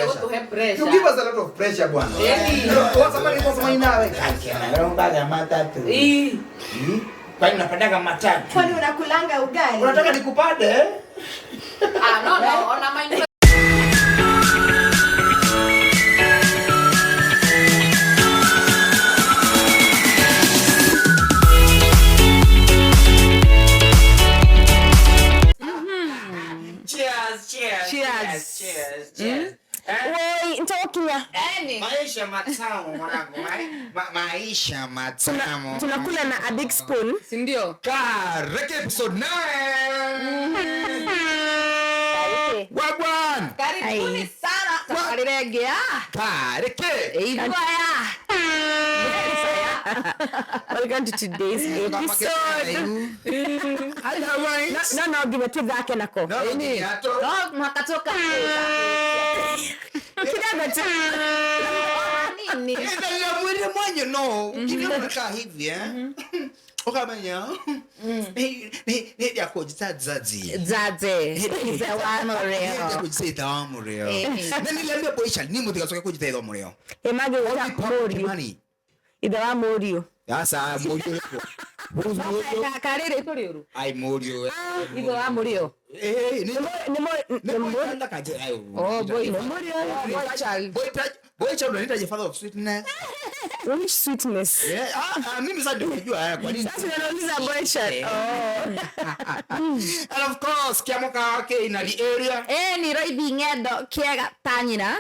Pressure. Pressure. You give us a lot of pressure bwana. Yaani. Wasamani kwa samani nawe. Anaombaga matatu. Ii. Kwani unapandaga matatu? Kwani unakulanga ugali? Unataka nikupande? Eh? Ah, no, no, ona mind. Cheers, cheers. Cheers. Cheers, cheers. Woi, nitawakinya. Yaani. Maisha matamu mwanangu, maisha matamu. Tunakula na a big spoon. Si ndio? Kareke episode 9. Wagwan. Karibuni sana. Takarire Kareke. Igwaya. Welcome to today's episode. No, no, give it to dhake nako. No, no, No, makatoka. Kidogo tu. Nini? Mwili mwenye no, ukiniona unakaa hivi eh. Ukamenya. Ni ya kujitadzazi. Dzadze. Ize wa mureo. Kujitadza wa mureo. Eh. Na niliambia boisha ni mtu kasoka kujitadza wa mureo. Emage wa mũriũ. Kimani. Ithe wa mũriũ. Sasa mũriũ. Mũriũ. Karire turi uru. Ai mũriũ. Ithe wa mũriũ. Eh, ni Nĩ ni mũriũ. kaje. Oh, boy. Mũriũ. Boy child. Boy child unahitaji father of sweetness. Which sweetness? Yeah, ah, mimi sasa ndio najua haya kwa nini. Sasa unauliza boy child. Oh. And of course, kiamoka wake ina the area. Eh, ni raithi ng'endo kiega ta nyina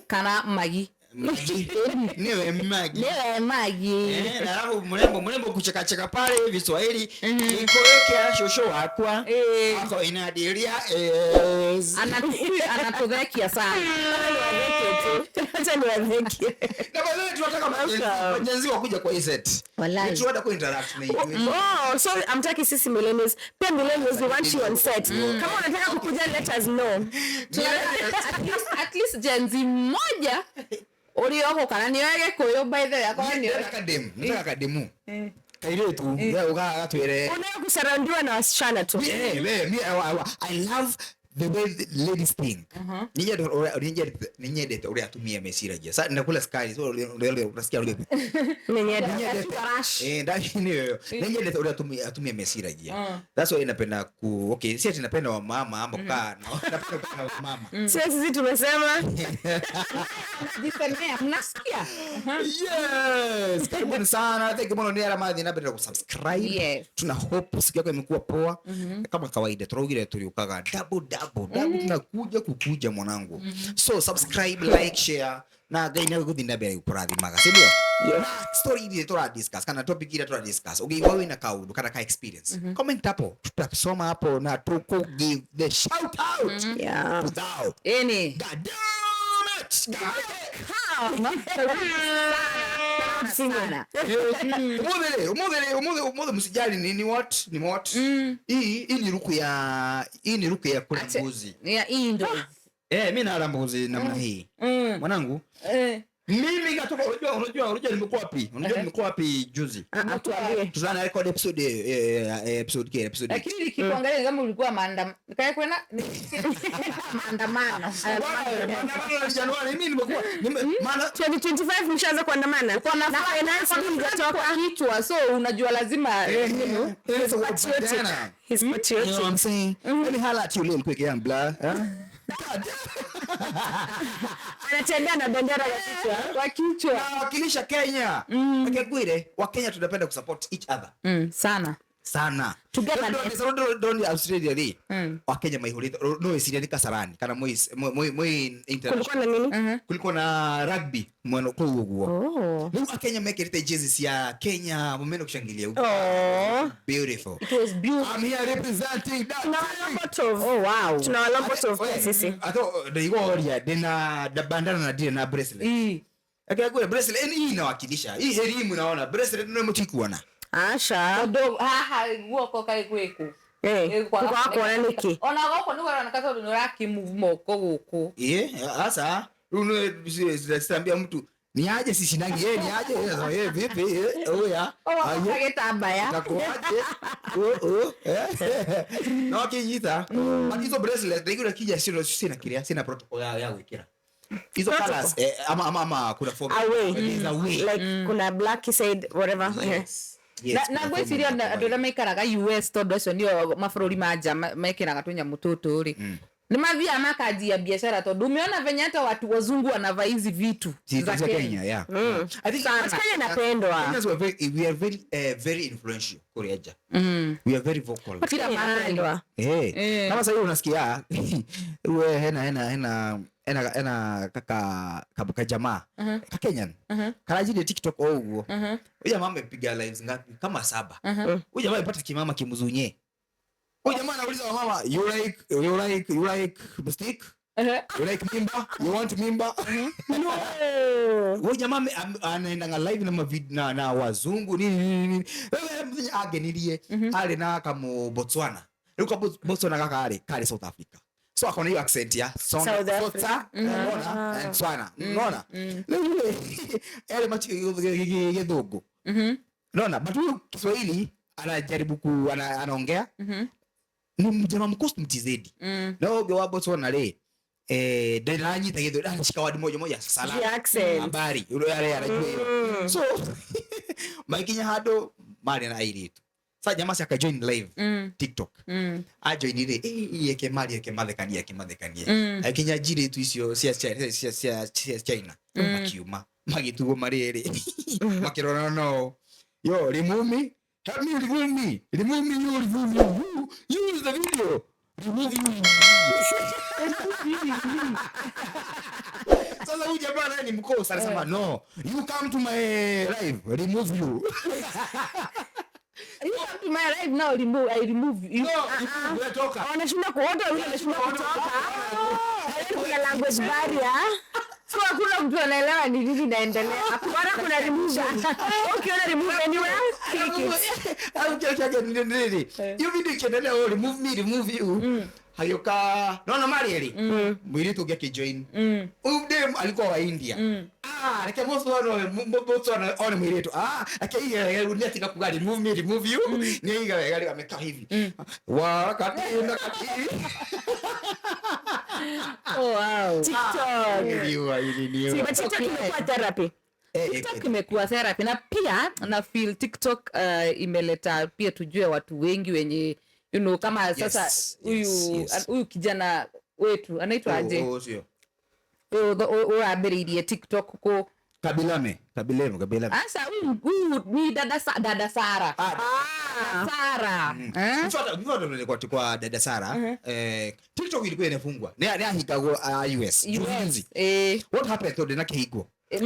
kana magi. Niwe magi. Niwe magi. Eh, na alafu mrembo mrembo kuchekacheka pale hivi Swahili nikoekea shosho wakwa Eh. ako inadiria is Anatuthekia sana. Acha niwadheke. Na by the way tunataka majenzi wakuja kwa hii set. Walai. Tunataka ku interact na hivi. Oh, so amtaki sisi millennials. Pia millennials we want you on set. Kama unataka kukuja let us know. At least Gen Z mmoja ũrĩa kana nĩ oe Gĩkũyũ by the way akorwo nĩ oĩ. Nataka demu, nataka kademu. Kairetu, wewe ugatwire. Unataka kusurroundiwa na wasichana tu. Yeah, yeah, me, I love the way the ladies think. Ninyendete ũrĩa atumia meciragia. Sasa nakula sukari, so unasikia ule. Ninyendete. Eh, ndani ni hiyo. Ninyendete ũrĩa atumia meciragia. That's why napenda ku okay, si ati napenda wamama ama kukaa na napenda kukaa na wamama. Sio sisi tumesema. Jisemea, mnasikia? Yes, karibuni sana. Thank you muno ni arĩa marathiĩ na mbere na kusubscribe. Yes. Tuna hope siku yako imekuwa poa. Kama kawaida turaugire turiukaga double double double, tunakuja kukuja mwanangu. So subscribe, like, share na Ngai nĩ gũthiĩ na mbere gũkũrathimaga, si ndio? Na story iria tũra discuss kana topic iria tũra discuss ũngĩigua wĩna kaũndũ kana ka experience, comment hapo, tutasoma hapo na tuku give the shout out. Yeah. Thou. Ĩni. God damn it. God Sana. Umuthi msijali ni what ni what. Hii ni ruku ya hii ni ruku ya kula mbuzi. Yeah, hii ndo. Eh, mimi nala mbuzi namna hii. Mwanangu, mimi katoka unajua nimekuwa wapi? Unajua nimekuwa wapi juzi? Tuambie. Tuzana record episode episode k episode. Lakini nikikuangalia ni kama ulikuwa maandamano. Kae kwena maandamano. Maandamano ya Januari mimi nimekuwa maana 2025 mshaanza kuandamana. Kuna Na finance bill mtoka kichwa so unajua lazima Patriotic. He's You know patriotic. what I'm saying? Let me holler at you little quick, yeah, blah. Huh? Anatembea na bendera ya kichwa. kwa kichwa. Nawakilisha Kenya. Wakegwire, Wakenya tunapenda kusupport each other. Sana. Sana. Togetherness. Don't Australia ri. Wakenya maihurite no isiria ni Kasarani kana moi moi international. Kulikuwa na nini? Kulikuwa na rugby mwena kuu uguo. Oh. Rĩu Akenya mekĩrĩte jezi cia Kenya mumeno kushangilia uguo. Oh. Beautiful. It was beautiful. I'm here representing that. Tunawalomba Oh wow. Tunawalomba sisi. Ato ndaigua oria ndina bandana na ndire na bracelet. Ii. Akagura bracelet hii inawakilisha. Hii elimu naona bracelet ndio mtikuona. Asha. Tondu haha guoko kaĩ gwĩkũ. Eh, kwa kuona niki. Ona gũkũ nĩ kũroneka tondũ nĩ ũrakĩmove moko gũkũ. Eh, sasa sitaambia mtu ni aje sishindangi yeye ni aje yeye yeye vipi oya Ũgoka gĩtambaya. Itakuwaje? Oh, oh, eh. Na wakinyita. But hizo bracelet ndaigua kija sina kiria sina protocol ya gwikira. Hizo colors, ama kuna form. Away. There's a way. Like kuna black, he said whatever. Yes. Yes, Na kuna ngwĩciria formula andũ arĩa maikaraga US, tondũ acio nĩo mabũrũri ma nja mekĩraga tũnyamũ tũtũ rĩ, nĩ mathiaga makanjia biashara, tondũ umeona venye hata watu wazungu wanavaa hizi vitu za za Kenya, Kenya. yeah. I think Sana. But Kenya inapendwa. Kenyans were very, we are very, very influential kule nja. We are very vocal. Kila Kenya mahali. inapendwa. Eh. Eh. Kama sasa unasikia we hena hena hena ena ena kaka kabuka jamaa ka Kenyan karajire TikTok o uguo. Huyu jamaa amepiga lives ngapi? Kama 7. Huyu jamaa amepata kimama kimzunye. Huyu jamaa anauliza wamama, you like you like you like mistake? You like mimba? You want mimba? No. Huyu jamaa anaendanga live na mavid, na wazungu nini nini nini. Wewe mthenya agenirie arĩ na kamu Botswana. Rĩu ka Botswana gaka arĩ karĩ South Africa. So akona hiyo accent ya Sona, South Africa. Sota, unaona? And Tswana, unaona? Rĩu rĩ, arĩ machi gĩthũngũ. Unaona? But huyu Kiswahili anajaribu ku anaongea. Ni mjamaa mkosi mtizedi. Na ũngĩ wa Botswana rĩ, ndaranyita gĩthũngũ, anashika wadi moja moja, salamu. The accent. Habari, yule yale anajua hiyo. So makinya handũ marĩ na airĩtu. Sa jamaa si akajoin live TikTok. Ajoin rĩ, eke mari eke mathekanie eke mathekanie. Akinya njirĩtu icio cia cia cia cia cia China makiuma magĩtuo marĩ erĩ. Makĩrorana no. Yo, remove me. Help me, remove me. Remove me, you remove you. You use the video. Remove you. Sasa huyu jamaa naye ni mkosa, anasema no, you come to my live, remove you. You come to my live now, remove, I remove you. No, remove, wewe toka. Wanashinda kuota, wengine wanashinda kutoka. Kuna language barrier. So hakuna mtu anaelewa ni nini inaendelea. Bora kuna remove. Ukiona remove anywhere, click it. Au kile chake ni nini? Hiyo video ikiendelea, oh, remove me, remove you. Hayoka. Naona mali ile. Mwili tu akijoin. Huyu dem alikuwa wa India. Ah, reke Botswana, Botswana one mwili tu. Ah, reke iga ni atika kuga remove me, remove you. Ni iga wega amekaa hivi. Wa kati na kati. Oh wow. TikTok. Niliwa ili niwa. But TikTok imekuwa therapy. TikTok imekuwa therapy, na pia na feel TikTok imeleta pia tujue watu wengi wenye you know, kama sasa huyu huyu kijana wetu anaitwa aje? Oh, sio. Huyu ambĩrĩirie TikTok ko Kabilame, Kabilame, Kabilame. Asa huyu ni dada Sara. Sara. Eh? Mfuata kwa dada Sara. TikTok ilikuwa inafungwa. Ni ahingagwo US. Juzi. What happened to the nakihingwo? For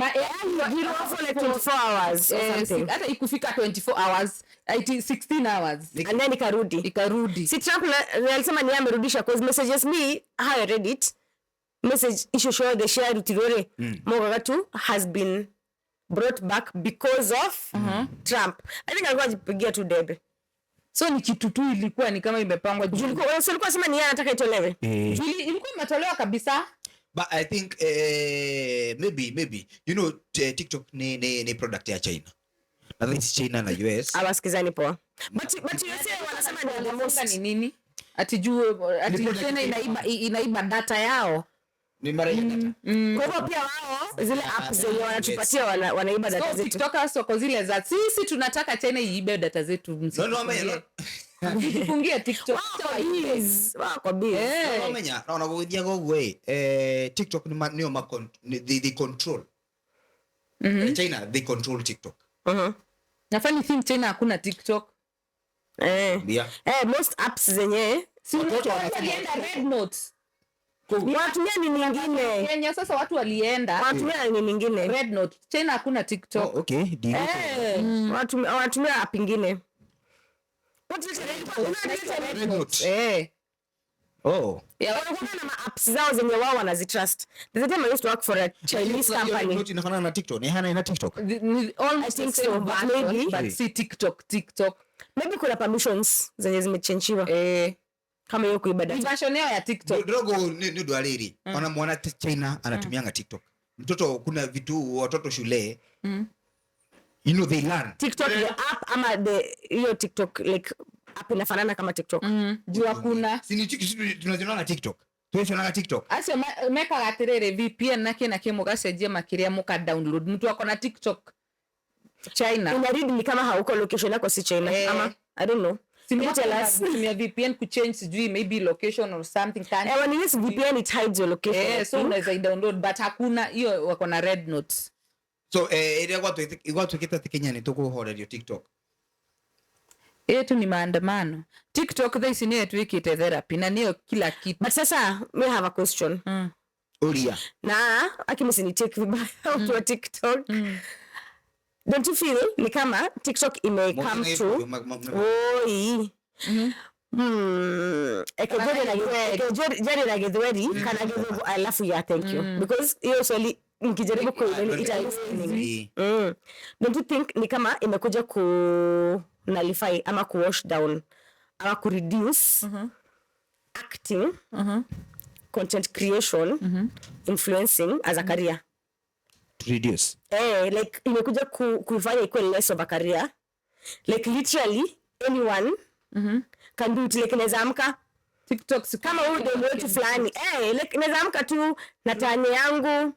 like 24 hours or something. Hata ikufika 24 hours, 16 hours. And then ikarudi. Si Trump alisema ni amerudisha cause messages me how I read it. Message issue show the share rutirore. Mogagatu has been brought back because of Trump. I think alikuwa ajipigia tu debe. So ni kitu tu ilikuwa ni kama imepangwa juu. Ulikuwa sema ni yeye anataka itolewe. Ilikuwa imetolewa kabisa. But I think maybe you know TikTok ni product ya China. Na this China na US. Hawasikizani poa. But USA wanasema ni the most ni nini? Ati juu ati China inaiba data yao. Ni mara ya data. Kwa hivyo pia wao zile apps zenye wanatupatia wanaiba data zetu. TikTok soko zile za sisi tunataka China iibe data zetu. Msifungie TikTok. Wako busy. Wamenya na wanagũgĩthiaga ũguo ĩ, TikTok nĩo they control. China they control TikTok. Na funny thing China hakuna TikTok. Yeah. Most apps zenye si walienda Red Note. Wanatumia nini nyingine? Kenya sasa watu walienda. Wanatumia nini nyingine? Red Note. China hakuna TikTok. Oh, okay. Wanatumia app nyingine. Red Note. Oh. Yeah, wanakuwa na apps zao zenye wao wanazitrust. There's a time I used to work for a Chinese company. Note inafanana na TikTok. Ni hana ina TikTok. I think so, but maybe. But si TikTok. Maybe kuna permissions zenye zimechangiwa. Kama hiyo kuiba data. Ni version yao ya TikTok. Dogo ni ndwariri. Ona mwana China anatumianga TikTok. Mtoto kuna vitu watoto shule. You know they learn. TikTok the app ama the hiyo TikTok like app inafanana kama TikTok. Juu hakuna. Si ni tunaziona TikTok. Twĩcionaga TikTok. Acio mekaga atiriri, VPN na kina kĩ, mũgacenjia makĩria, mũka download mtu ako na TikTok China. Ina read ni kama hauko, location yako si China. Eh. Ama I don't know. Simu Hebu yako tell us. inatumia VPN kuchange sijui maybe location or something, country. Eh, when you use VPN it hides your location. Eh, I so think. unaweza download, but hakuna hiyo, wako na red notes. So ĩrĩa gwatuĩkĩte atĩ Kenya nĩ tũkũhorerio TikTok. Yetu ni maandamano. TikTok thaa ici niyo ĩtuĩkĩte therapy na niyo kila kitu. But sasa me have a question. Ũria. Na aki msinitake vibaya watu wa TikTok. Don't you feel ni kama TikTok ime come to, oi, eke jere na githweri kana githungu, alafu ya, thank you, because hiyo swali nikijaribu kuinini ita Eh. Don't you think ni kama imekuja ku nullify ama ku wash down ama ku reduce acting, content creation, influencing as a career? To reduce. Eh, like imekuja kuifanya ikuwe less of a career. Like literally anyone can do it. Like inaweza amka TikTok kama huyu demu wetu fulani, eh, like inaweza amka tu na tani yangu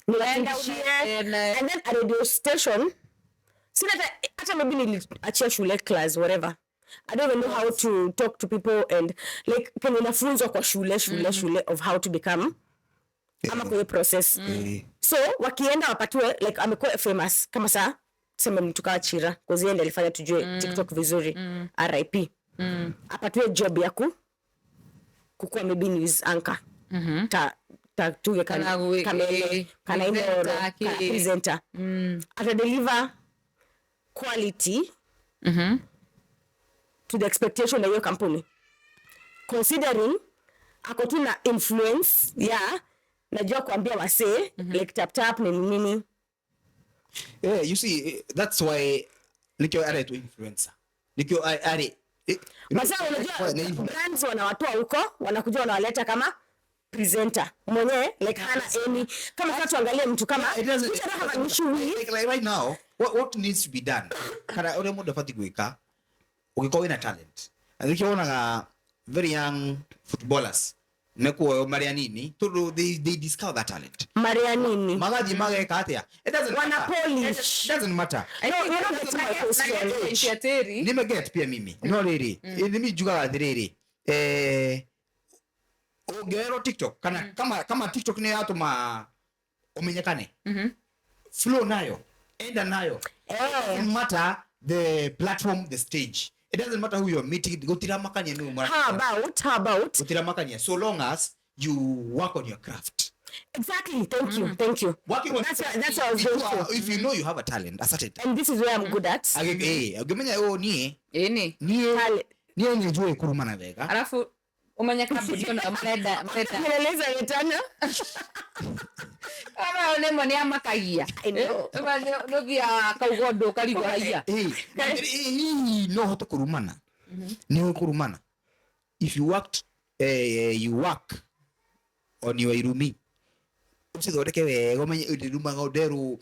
niwafundishie, and then a radio station, sina hata maybe niliachia shule class, whatever, I don't even know how to talk to people, and like kenye nafunzwa kwa shule shule shule of how to become ama kwenye process. Eh. So wakienda wapatiwe, like amekuwa famous kama saa tuseme mtu kaa Chira, cause yeye ndiye alifanya tujue TikTok vizuri, RIP, apatiwe job ya kukuwa maybe news anchor, ta tuge Kana kamele kana presenter, imoro kana presenter, ata deliver quality to the expectation ya hiyo kampuni, considering ako tu na influence ya najua kuambia wasee, like tap tap nini nini? Yeah, you see, that's why nikio aretwo influencer, nikio arĩ Basa unajua brands wanawatoa huko, wanakuja wanawaleta kama presenter mwenyewe, like hana any, kama sasa tuangalie mtu kama It doesn't- which I don't have an issue with. Like right now, what needs to be done, kana ũrĩa mũndũ abatiĩ gwĩka ũngĩkorwo wĩna talent, na nĩkĩo wonaga very young footballers mekuoyo marĩ anini, tondũ they discover that talent. Maria nini? Magathiĩ mageka atĩa? It doesn't Wana matter. polish. It doesn't matter. No, you're not getting my question. Ya Terry. Nimeget pia mimi, no rĩrĩ, nĩmi njugaga atĩrĩrĩ, ũngĩoerwo TikTok kana kama TikTok nĩ yatũma ũmenyekane, flow nayo, enda nayo. Eh. Doesn't matter the platform, the stage, it doesn't matter who you're meeting, gũtiramakania nĩ How about gũtiramakania, so long as you work on your craft. Exactly, thank you, thank you. Working on That's what I was if you going to. If you know you have a talent, a certain talent, And this is where I'm good at. Ũngĩmenya ũũ niĩ Ĩni. niĩ Talent. niĩ nĩ njũĩ kũrumana wega. Alafu umenye kambuni ĩno marenda Nieleza getana. Aya nĩmo nĩ amakagia. I know. Nũthiaga kauga ũndũ ũkarigwo haiya. Hihi no hote kũrumana, nĩ ũĩ kũrumana, if you worked, you work on your irumi, ũcithondeke wega, ũmenye ndĩrumaga nderũ,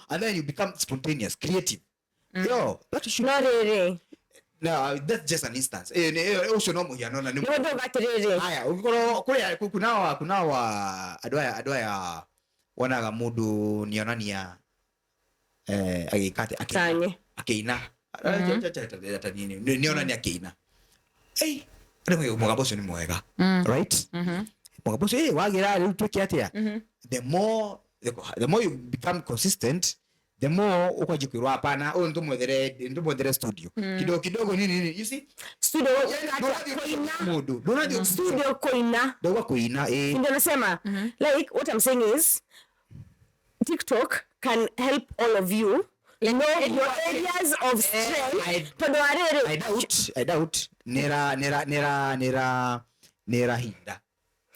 and then you become spontaneous, creative. Yo, that should No rĩrĩ. No, that's just an instance. Ũcio no mũhiano na nĩ Nĩ ũndũ atĩrĩrĩ. Haya, ũngĩkorwo kũrĩa kunawa andũ aya wonaga mũndũ nĩonania agĩka atĩ Tanye. akĩina, nĩonania akĩina. Ei, rĩmwe mũgambo ũcio nĩ mwega, right? Mũgambo ũcio wagĩra rĩu twĩke atĩa? The more you become consistent, the more ũkwanjia kwĩrwo, hapana, ũyũ nĩtũmwethere studio kidogo kidogo, nini nini, you see? Studio kuina. Mũndũ ndũrathiĩ Studio kuina. ndauga kuina, ĩ. Ndio nasema, like what I'm saying is TikTok can help all of you know your areas of strength, tondũ wa rĩrĩ I doubt nĩra hinda.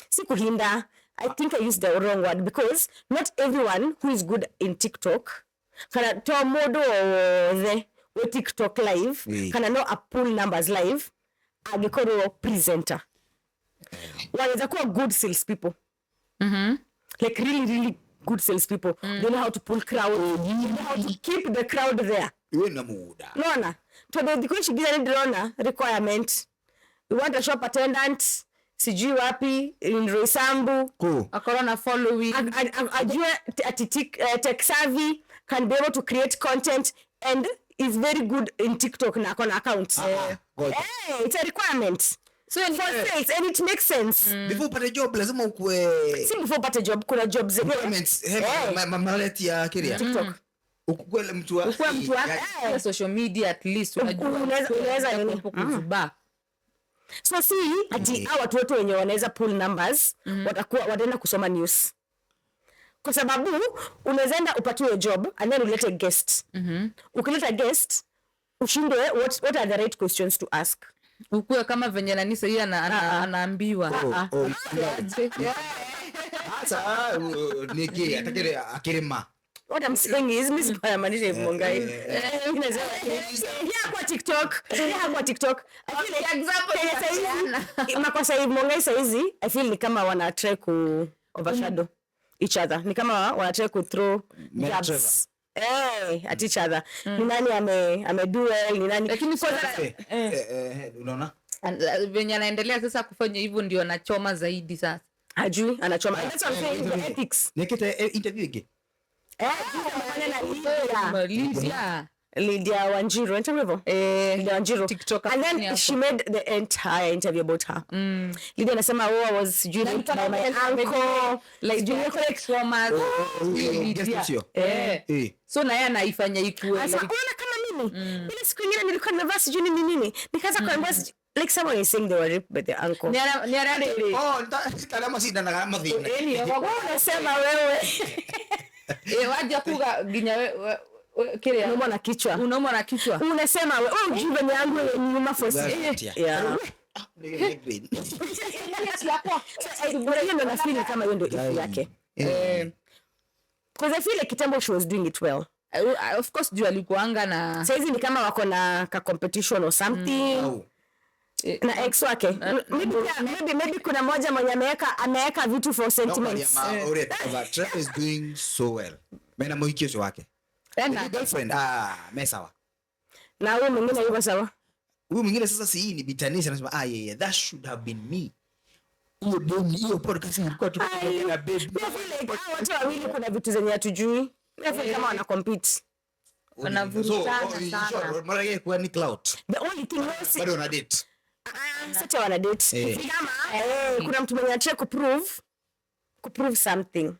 Si kuhinda. I think I used the wrong word, because not everyone who is good in TikTok, kana to mũndũ o wothe wĩ TikTok live kana no a pull numbers live angĩkorwo presenter. Wanaweza kuwa good sales people, like really really good sales people. They know how to pull crowd, they know how to keep the crowd there. Wĩna mũgũnda. Nona tondũ thikũ ici nginya nĩ ndĩrona requirement, we want a shop attendant, Sijui wapi in Roysambu. Ku. Akorwo na following. Ajue ati tech savvy, can be able to create content and is very good in TikTok na akona account. Ah, ngoja. Eh, it's a requirement So for sales and it makes sense. Before upate job lazima ukue Si before upate job, kuna job zenye requirements, he, Eh. maleti ya kiria. TikTok. Ukue mtu wa Ukuwe mtu wa social media at least unajua Unaweza nini? Kuzubaa. So si ati hao watu wote wenye wanaweza pull numbers watakuwa wataenda kusoma news, kwa sababu unaweza enda upatiwe job and then ulete guest. Ukileta guest ushindwe what are the right questions to ask. Ukuwe kama venye nani sahii anaambiwa. Oh, oh, sasa niki atakire akirima. What I'm saying is, mimi sikuwa hivyo Mungai. Yeah, kwa TikTok. Yeah, kwa TikTok. I feel like Example Kenya saizi, makosa hivi Mungai saizi, I feel ni kama wana try ku overshadow each other. Ni kama wana try ku throw Mary jabs. Eh, at each other. Ni nani ame do well, ni nani? Lakini Eh, eh, eh, unaona? Venye anaendelea sasa kufanya hivyo ndio anachoma zaidi sasa. Hajui anachoma. That's what I'm saying, the ethics. Nikite interview ige. Eh, amefanya na Lydia. Lydia. Lydia Wanjiru, anaitwa hivyo? Eh, Lydia Wanjiru. TikToker And fulani then hapo. she made the entire interview about her. Lydia anasema, "Oh, I was sijui raped by my uncle." Like Sijui niko like, traumas. Guest sio? Eh. Eh. So na yeye anaifanya ikuwe Anasema, like, "Unaona kama mimi? Ile siku ingine nilikuwa nimevaa sijui nini nini. Nikaanza kuambiwa like someone is saying they were raped by their uncle." Ni ara- Oh, ntalama sida na mathina. Wewe unasema wewe. Eh, waja kuga ginya kiria Unaumwa na kichwa. Unaumwa na kichwa. Unasema wewe, wewe ujui venye yangu ya nyuma for Yeah. So, hiyo ndo nafeel kama hiyo ndo issue yake. Because I feel like kitambo she was doing it well. Of course juu alikuanga na Saizi ni kama wako na ka competition or something. Oh. Na ex wake. Maybe kuna moja mwenye ameweka vitu for sentiments. Trevor is doing so well. Mena muhiki ucio wake. Tena. Girlfriend, ah, me sawa. Na huyu mwingine yuko sawa. Huyu mwingine sasa si hii ni bitanisi anasema, ah, yeah, yeah, that should have been me. Huyo demu, hiyo podcast ilikuwa tu Ai, na baby. I feel like hao watu wawili kuna vitu zenye hatujui. I feel kama wana compete. Wanavurutana So, in sana. short, mara yake kuwa ni clout. The only thing was Bado wana date. Ah, sasa wana date. Eh. Ni kama kuna mtu mwenye anataka kuprove something.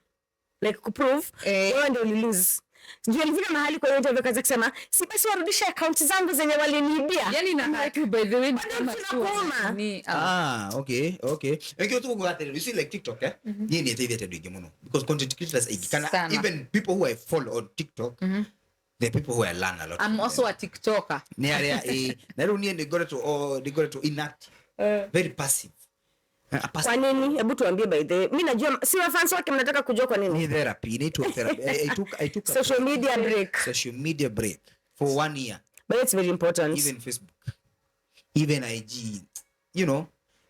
Like kuprove wewe ndio uli lose. Sijui alifika mahali kwa hiyo interview akaanza kusema, si basi warudishe account zangu zenye waliniibia. Yani na tu by the way ni kama tu tunakuuma. ni Ah, okay, okay. Ekio tu kugathere. You see like TikTok, eh? Yeye ni ethithia ndu ingi muno. Because content creators aingĩ kana Sana. even people who I follow on TikTok, the people who I learn a lot. I'm from also them. a TikToker. Nĩ arĩa na rĩu niĩ nĩngoretwo oh, nĩngoretwo inactive. Very passive. A passive. Kwa nini? Hebu tuambie by the way. Mimi najua si wa fans wake mnataka kujua kwa nini. Ni therapy, inaitwa therapy. I took a Social media break. Social media break for 1 year. But it's very important. Even Facebook, even IG, you know.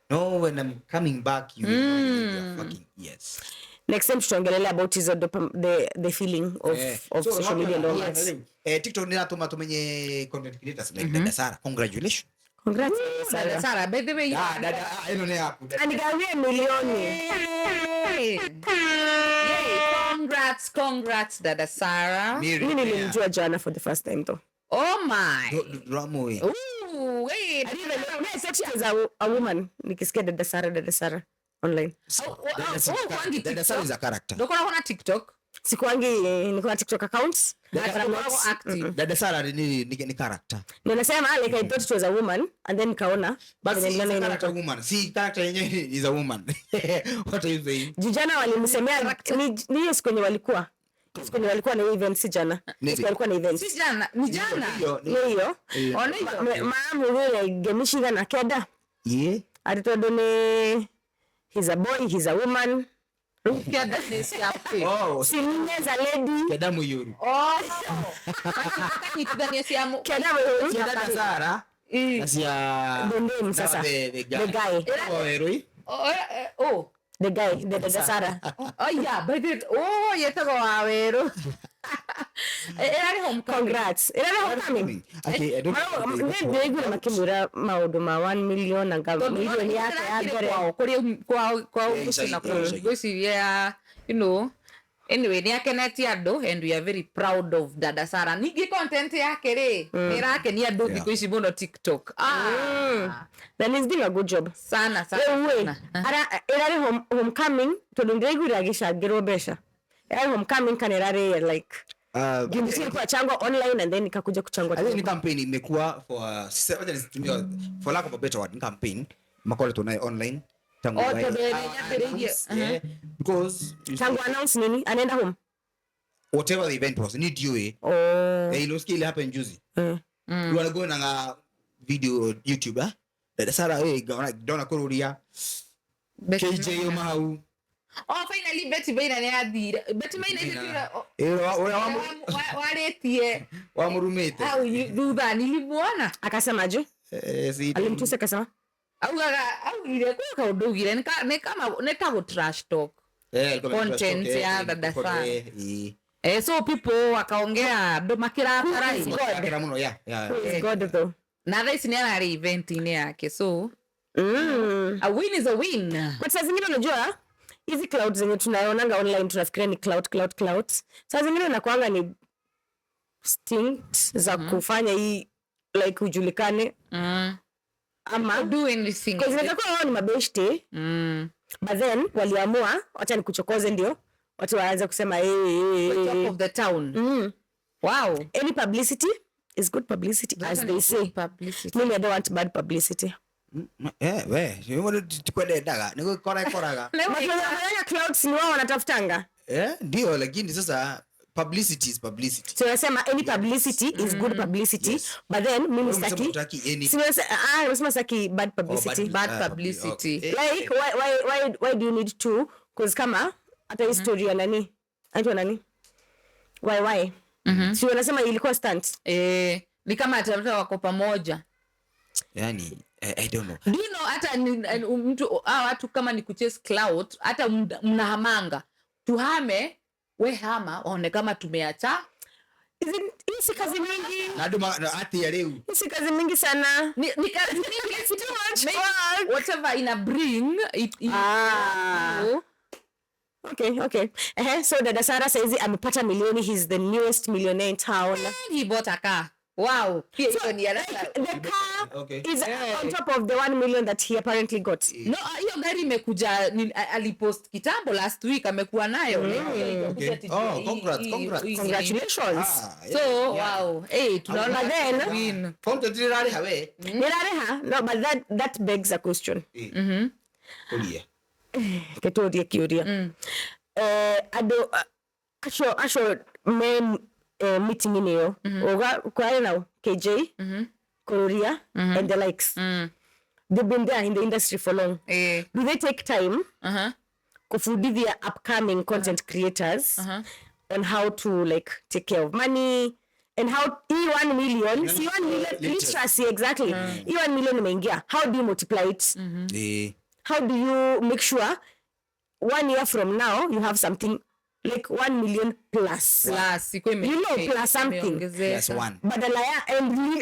No, when I'm coming back, you will know in your fucking ears. Next time tutaongelelea about hizo the feeling of, of So, social media and all that. TikTok nĩratũma tũmenye content creators like Dada Sarah. Congratulations. Congrats, Dada Sarah. Sarah, by the way, Ah, dada, ah, ĩno nĩ yaku. Dada. Anigawie milioni. Yay. Yay. Congrats, congrats, Dada Sarah. Mary, Mimi nilimjua jana for the first time though. Oh my. Ndũramũĩ. Ooh, wait. I didn't even know. I thought she was a woman. Nikisikia Dada Sarah, Dada Sarah online. Dada Sarah- Oh, kwangi Dada Sarah is a character. Ndũkoragwo na TikTok? Sikuangi niko na TikTok account. But But I'm not- ndũkoragwo active. Dada Sarah ni character. Ndio nasema like I thought it was a woman and then nikaona But venye si, it's niliona a ina character woman. Si character yenyewe is a woman. What are you saying? Juu jana walimsemea ni hiyo siku yenye walikuwa. Siku yenye walikuwa na hiyo event, si jana. Nini? Siku walikuwa na event. Si jana, ni jana. Hiyo Ni hiyo. Ona hiyo. Maamu huyo gemishiga na keda. Yeah. Ati tondu ni he's a boy, he's a woman. Keda ni ciaku. Oh, Si nne za lady. Keda Muyuru. Oh. Kanyitithania cia Keda Muyuru. Cia Dada Sarah. Na cia The name sasa. The guy. The guy. Oh, Eroi. Oh, eh, oh. The guy, the Dada Sarah. Oh yeah, by the oh, yetagwo Waweru. Ĩrarĩ homecoming. Congrats. Ĩrarĩ homecoming. Okay, I don't Ndĩraiguire makĩmwĩra maũndũ ma 1 million na milioni yake ya mbere. Kwao kũrĩa kwao Yeah, mũciĩ na exactly, kũu. exactly. Ngwĩciria, anyway nĩ akenetie andũ and we are very proud of Dada Sarah. Ningĩ content yake rĩ nĩ ĩrakenia andũ thikũ ici mũno TikTok. Ah, Then he's doing a good job. sana sana Rĩu ĩ, sana. ĩrarĩ homecoming tondũ ndĩraiguire agĩcangĩrwo mbeca. Ĩrarĩ homecoming kana ĩrarĩ like juu ilikuwa changwa online and then ikakuja kuchangwa I think ni tena. campaign imekuwa for wacha nisitumie for lack of a better word, ni campaign makoretwo nayo online tangu Oh, tondũ ĩrĩa yambĩrĩirie, yeah, because you Tangu announce nini anaenda home. whatever the event was ni ndiũĩ. Oh. Eh, ilosikia ile happen juzi. Mm. You wanna go na video on YouTube, eh? Dada Sarah we ndona kururia Betty KJ yuma hau. Oh, finally Betty Maina nĩ athire. Betty Maina ithe tiura Eh, ũrĩa warĩtie wamũrumĩte. hau thutha nilimuona. Akasema je? Eh, si Alimtusi akasema Augaga augire kwĩ kaũndũ augire nĩ kama nĩ ta gũ trash talk. Eh, alikuwa ametrash Content talk, eh, ya Dada alikuwa- Sarah. eh, eh. Eh, so people wakaongea andũ makĩrakara. Who is God? Akĩra mũno, yeah, yeah. Who is God though? Na thaa ici nĩ ararĩ event-inĩ yake, so a win is a win. But saa zingine unajua hizi cloud zenye tunaonanga online tunafikiria ni cloud cloud cloud. Saa zingine inakuanga ni stint za kufanya hii like ujulikane ama Do anything. 'cause inaweza kuwa wao ni mabeshte but then waliamua wacha nikuchokoze ndio watu waanze kusema hey, hey, The hey, top hey. of the town. Wow. Any publicity is good publicity as they say. Publicity. Mimi I don't want bad publicity. Eh, we, tikwendendaga nĩ gũkora ĩkoraga. Watu wenye wanafanyanga clouds ni wao wanatafutanga. Eh, ndio, lakini sasa publicity is publicity. So nasema any publicity is good publicity. Yes. But then mimi Wewe umesema sitaki hutaki any- Si nimesema sitaki bad publicity. Oh, Bad publicity. Okay. Like why do you need to, cause kama hata hii story ya nani anaitwa nani why si wanasema ilikuwa stunt. Eh, ni kama atafuta wako pamoja. Yani, I don't know. Do you know hata mtu watu kama ni kuchase clout hata mnahamanga. Tuhame, we hama waone kama tumeacha. Hii si kazi mingi. Na andũ na atĩa rĩu? Hii si kazi mingi sana. Ni kazi mingi. It's too much Maybe work. whatever ina bring it, Okay. So Dada Sarah saizi amepata milioni. He's the newest millionaire in town. He bought a car. Wow. Pia hiyo ni another. The car Okay. is on top of the 1 million that he apparently got. No, hiyo gari imekuja alipost kitambo last week amekuwa nayo. Okay. Oh, congrats, congrats. Congratulations. Ah, yeah. So, wow. Hey, tunaona But then- win. Content ĩrarĩha we. Nĩrarĩha? No, but that begs a question. Ũrie. Keturie kĩũria. Andũ acio me meeting-inĩ ĩyo uga kwarĩ nao KJ, Kururia and the likes. They've been there in the industry for long. Eh. Do they take time kufundithia upcoming content creators on how to like take care of money and how hii 1 million, si 1 million literacy exactly. Hii 1 million imeingia, how do you multiply it? Eh. How do you make sure 1 year from now you have something like 1 million plus? Plus, iko ime- You know, plus something. imeongezeka. Plus one. Badala ya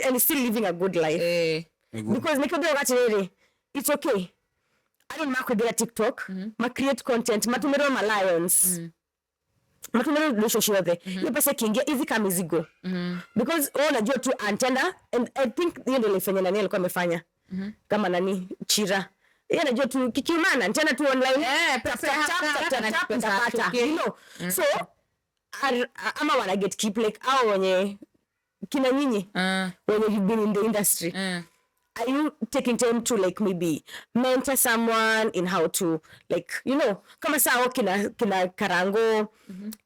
and still living a good life. Eh. Because nikwambia wakati rere it's okay. Andũ nĩmakwendera TikTok, ma create content, matumirwo ma lions. Matumirwo indo icio ciothe. Hiyo pesa ikiingia hizi kama mizigo. Because wewe unajua tu antenda and I think hiyo ndio ilifanya nani alikuwa amefanya. Kama nani Chira. Yeye anajua tu kikiumana antenda tu online. Eh, Tap, pesa tap, tap, haraka tap, na tap, pesa nitapata. okay. You know. So ama wana get keep like hao wenye kina nyinyi wenye you've been in the industry. Are you taking time to like maybe mentor someone in how to like, you know, kama sao kina Karango,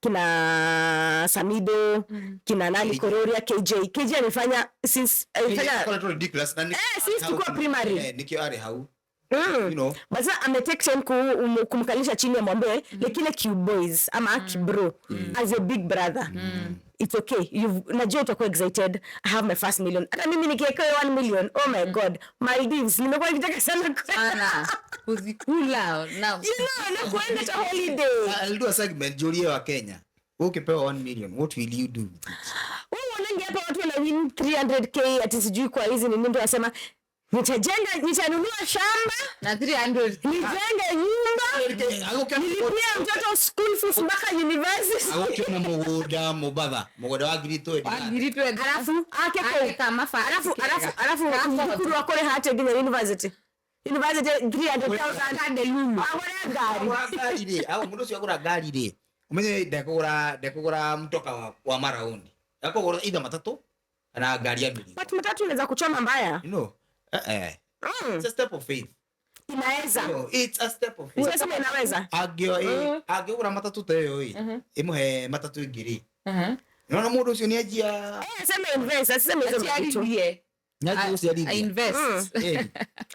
kina Samido, kina nani Kororia, KJ. KJ amefanya since amefanya Ĩkoragwo ridiculous na since tukiwa primary. Eh, nĩkĩo arĩ hau. You know. But sasa ametake time kumkalisha chini amwambie like ile Q boys ama kibro as a big brother. It's okay. Najua utakuwa excited. I have my first million. Hata mimi nikiweka 1 million, oh my God, Maldives nimekuwa nikitaka sana kwenda. Sana. Kuzikula na You know, na kuenda ta holiday. I'll do a segment njurie wa Kenya. Wewe ukipewa 1 million, what will you do with it? Wewe uonangi hapa watu wana win 300K ati sijui kwa hizi nini, mtu anasema nitajenga, nitanunua shamba, Na 300. nijenge nyumba, nilipie mtoto school fees mpaka university. Agũkĩona mũgũnda mũbatha, mũgũnda wa ngiri twendi. Wa ngiri twendi. Alafu ake Ake kũu. kama fa- Alafu thukuru akore hate nginya university. University 300,000 Kande lulu. Agũre ngari. Agũra ngari rĩ, mũndũ ũcio agũra ngari rĩ, ũmenye ndekũgũra mtoka wa maraundi. Ekũgũra either matatũ kana ngari ya mĩrigo. But matatu inaweza kuchoma mbaya. You know, It's a step of faith. Inaweza. You know, it's a step of faith. Unasema inaweza. Angĩgũra matatũ ta ĩyo ĩ, ĩmũhe matatũ ĩngĩ rĩ. Nĩwona mũndũ ũcio nĩanjia Aseme invest, aseme hizo Ati vitu. arithie. nĩanjia gũciarithia. I invest.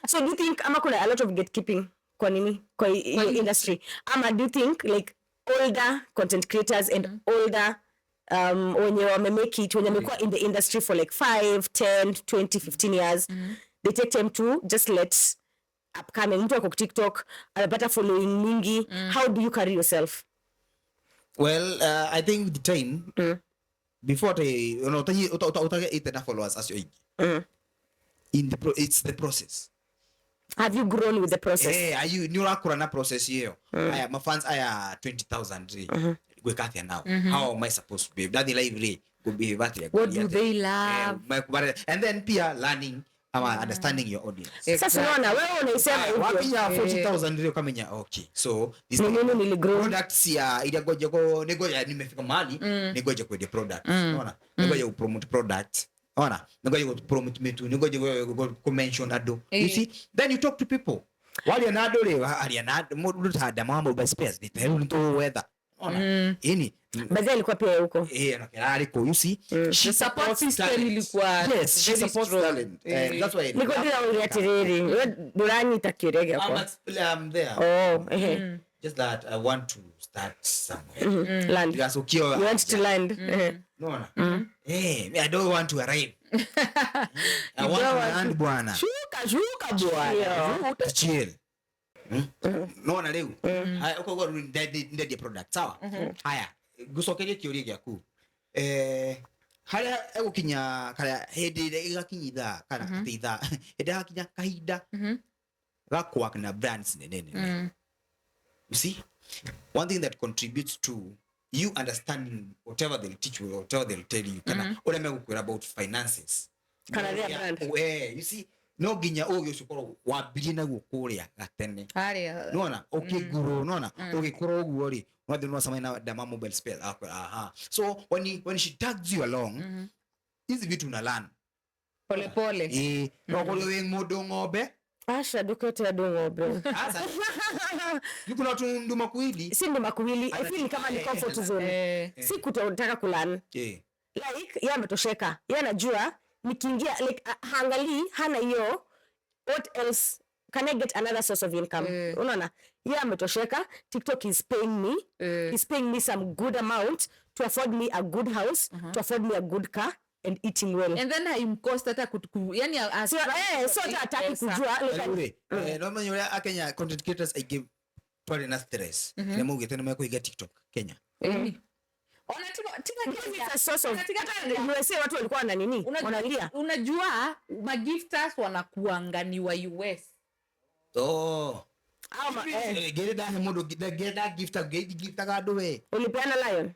So do you think ama kuna a lot of gatekeeping kwa nini kwa hiyo industry, ama do you think like older content creators and older wenye wame make it, wenye wamekuwa in the industry for like 5, 10, 20, 15 years, they take time to just let upcoming mtu ako TikTok amepata following mingi, how do you carry yourself? Well, I think with the time, before they, you know, utage na followers acio aingĩ. In the it's the process. Have you grown with the process? Are you ni urakura na process hiyo? Aya, my fans aya 20,000 ri. Gwĩka atĩa now? How am I supposed to behave? Ndathi live ri, go behave atĩa? What do they love? And then pia learning ama understanding your audience. Sasa unaona wewe unaisema hivyo. Wakinya 40,000 ri ukamenya okay. So this Ni nini niligrow? products ya ila ngoja ko ngoja nimefika mahali ngoja kwenye product. Unaona? Ngoja upromote product. Unaona? Ngoja upromote metu, ngoja ku mention ado. You see? Then you talk to people. Wali anado le, ali anado mundu ta mambo by space. Ni tell nto weather. Unaona? Ini Baadhi alikuwa pia huko. Na aliko, you see? She The support supports system talent. ilikuwa Yes, she very supports strong. talent. And that's why Niko ndira atiriri. Wewe nduranyita kĩũria gĩakwa. I'm there. Oh, ehe. Just that I want to start somewhere. Land. Because ukiwa You want to land. Ehe. Unaona? I don't want to arrive. I want to land bwana. Shuka, shuka bwana. Chill. Nona rĩu. Haya ukoguo ndendie product sawa. Haya ngucokerie kĩũria gĩaku. Harĩa egũkinya kana hĩndĩ ĩrĩa ĩgakinya ithaa kana ti ithaa hĩndĩ ĩgakinya kahinda ga kũwork na brands nene nene. You see, one thing that contributes to you understanding whatever they'll teach you, whatever they'll tell you, kana ũrĩa megũkwĩra about finances. Kana their brand. You see, no nginya ũgĩ ũcio ũkorwo wambirie naguo kũrĩa gatene. Harĩa. Nona ũkĩngurwo, nona ũgĩkũra ũguo rĩ, unathiĩ unacemania na Dama Mobile Space akwĩra aha. So when she tags you along, hizi vitu una learn. Pole pole. No ũkorwo wĩ mũndũ ng'ombe. Asha ndũkete andũ ng'ombe. Sasa kuna watu nduma kuili. Si nduma kuwili. I feel kama ni comfort zone. Si kutotaka kulearn. Like yeye ametosheka. Yeye anajua nikiingia like haangalii, hana hiyo what else can I get another source of income. Unaona? Yeye ametosheka. TikTok is paying me. He's paying me some good amount to afford me a good house, to afford me a good car and eating well. And then haimcost hata yani So so hata hataki kujua like, No menya ũrĩa Akenya content creators aingĩ twarĩ na stress. Nĩ maugĩte nĩ mekũhinga TikTok Kenya. Ona tiga because it's a source of USA watu walikuwa na nini? Wanalia. Unajua magifters wanakuanga ni wa US. Oh. Ama Ngere ndahe mũndũ ngere ndagifta ngiftaga andũ we. Ulipeana lion?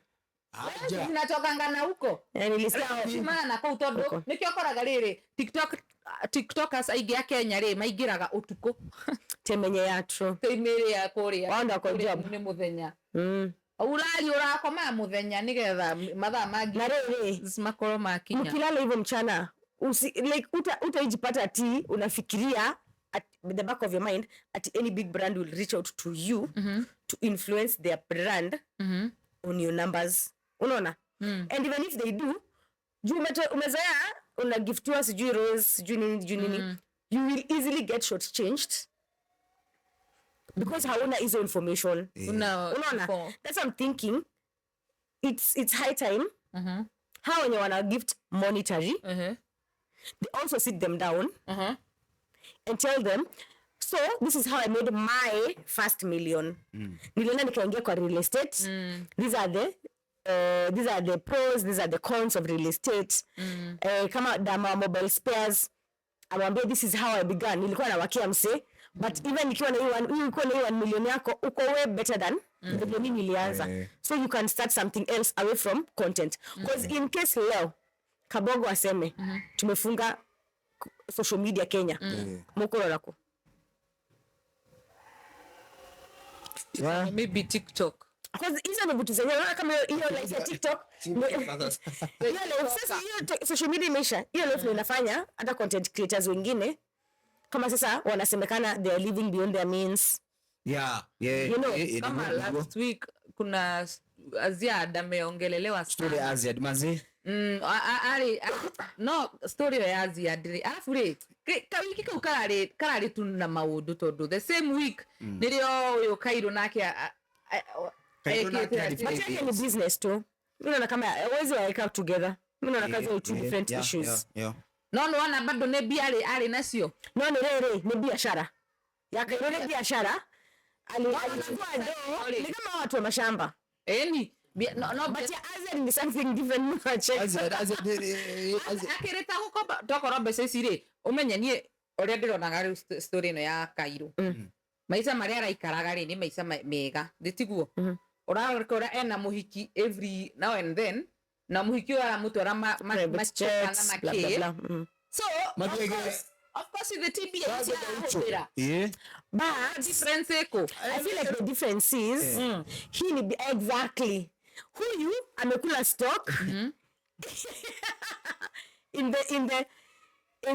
Aja. Zinatokanga na huko. Nilisikia Maana kuu tondu nikio koraga riri TikTokers aingĩ a Kenya rĩ maingĩraga ũtukũ. Temenye ya true. Teimĩrĩ ya kũrĩa. Wanda kwa job. Nĩ mũthenya. Urari urakoma mũthenya nigetha mathaa mangĩ Na rĩrĩ makorwo makinya. Mkilala hivyo mchana like utaijipata ati unafikiria at the back of your mind at any big brand will reach out to you to influence their brand on your numbers. Unaona? And even if they do, juu umezoea una giftiwa sijui rose sijui nini sijui nini, you will easily get short changed because hauna hizo information. Unaona? That's what I'm thinking. It's high time. How when you wanna gift monetary, they also sit them down and tell them, so this is how I made my first million. Nilienda nikaingia kwa real estate. These are the These are the pros, these are the cons of real estate. Kama Dama Mobile Spares amwambie this is how I began, nilikuwa nawakia mse, but even ikiwa na hiyo ukiwa na hiyo 1 million yako uko way better than vile mimi nilianza. So you can start something else away from content, because in case leo Kabogo aseme tumefunga social media Kenya, mukororako Maybe TikTok. Because hizo ni vitu zenyewe, unaona kama hiyo life ya TikTok, hiyo life sasa, hiyo social media imeisha. Hiyo life ndio inafanya hata content creators wengine kama sasa wanasemekana they are living beyond their means. Yeah, yeah. You know, Kama last week kuna Aziad ameongelelewa story sana. Aziad manzi. No story ya Aziad rĩ, arabu rĩ kawiki kau kararĩ tu na maũndũ tondũ the same week nĩrĩo ũyũ Kairũ nake Kairũ nake But yake ni business tu. Mimi naona kama hawezi waweka together. Mimi naona kazi two different issues. No nĩwona bado nĩ mbia arĩ nacio. No nĩ rĩrĩ nĩ biashara. Ya Kairũ nĩ biashara. Alichukua do ni kama watu wa mashamba. Eni no but ya Aziad ni something different. Aziad akĩrĩta gũkomba tokorwo mbeca ici rĩ ũmenye niĩ ũrĩa ndĩronaga rĩu story ĩno ya Kairũ, maica marĩa araikaraga rĩ nĩ maica mega ndĩtiguo ũrakora ena mũhiki every now and then, na mũhiki ũyũ aramũtwara private jets, blah, blah, blah. So of course the TBA arahũthĩra. But difference ĩkũ? I feel like the difference is hii ni exactly huyu amekula stock in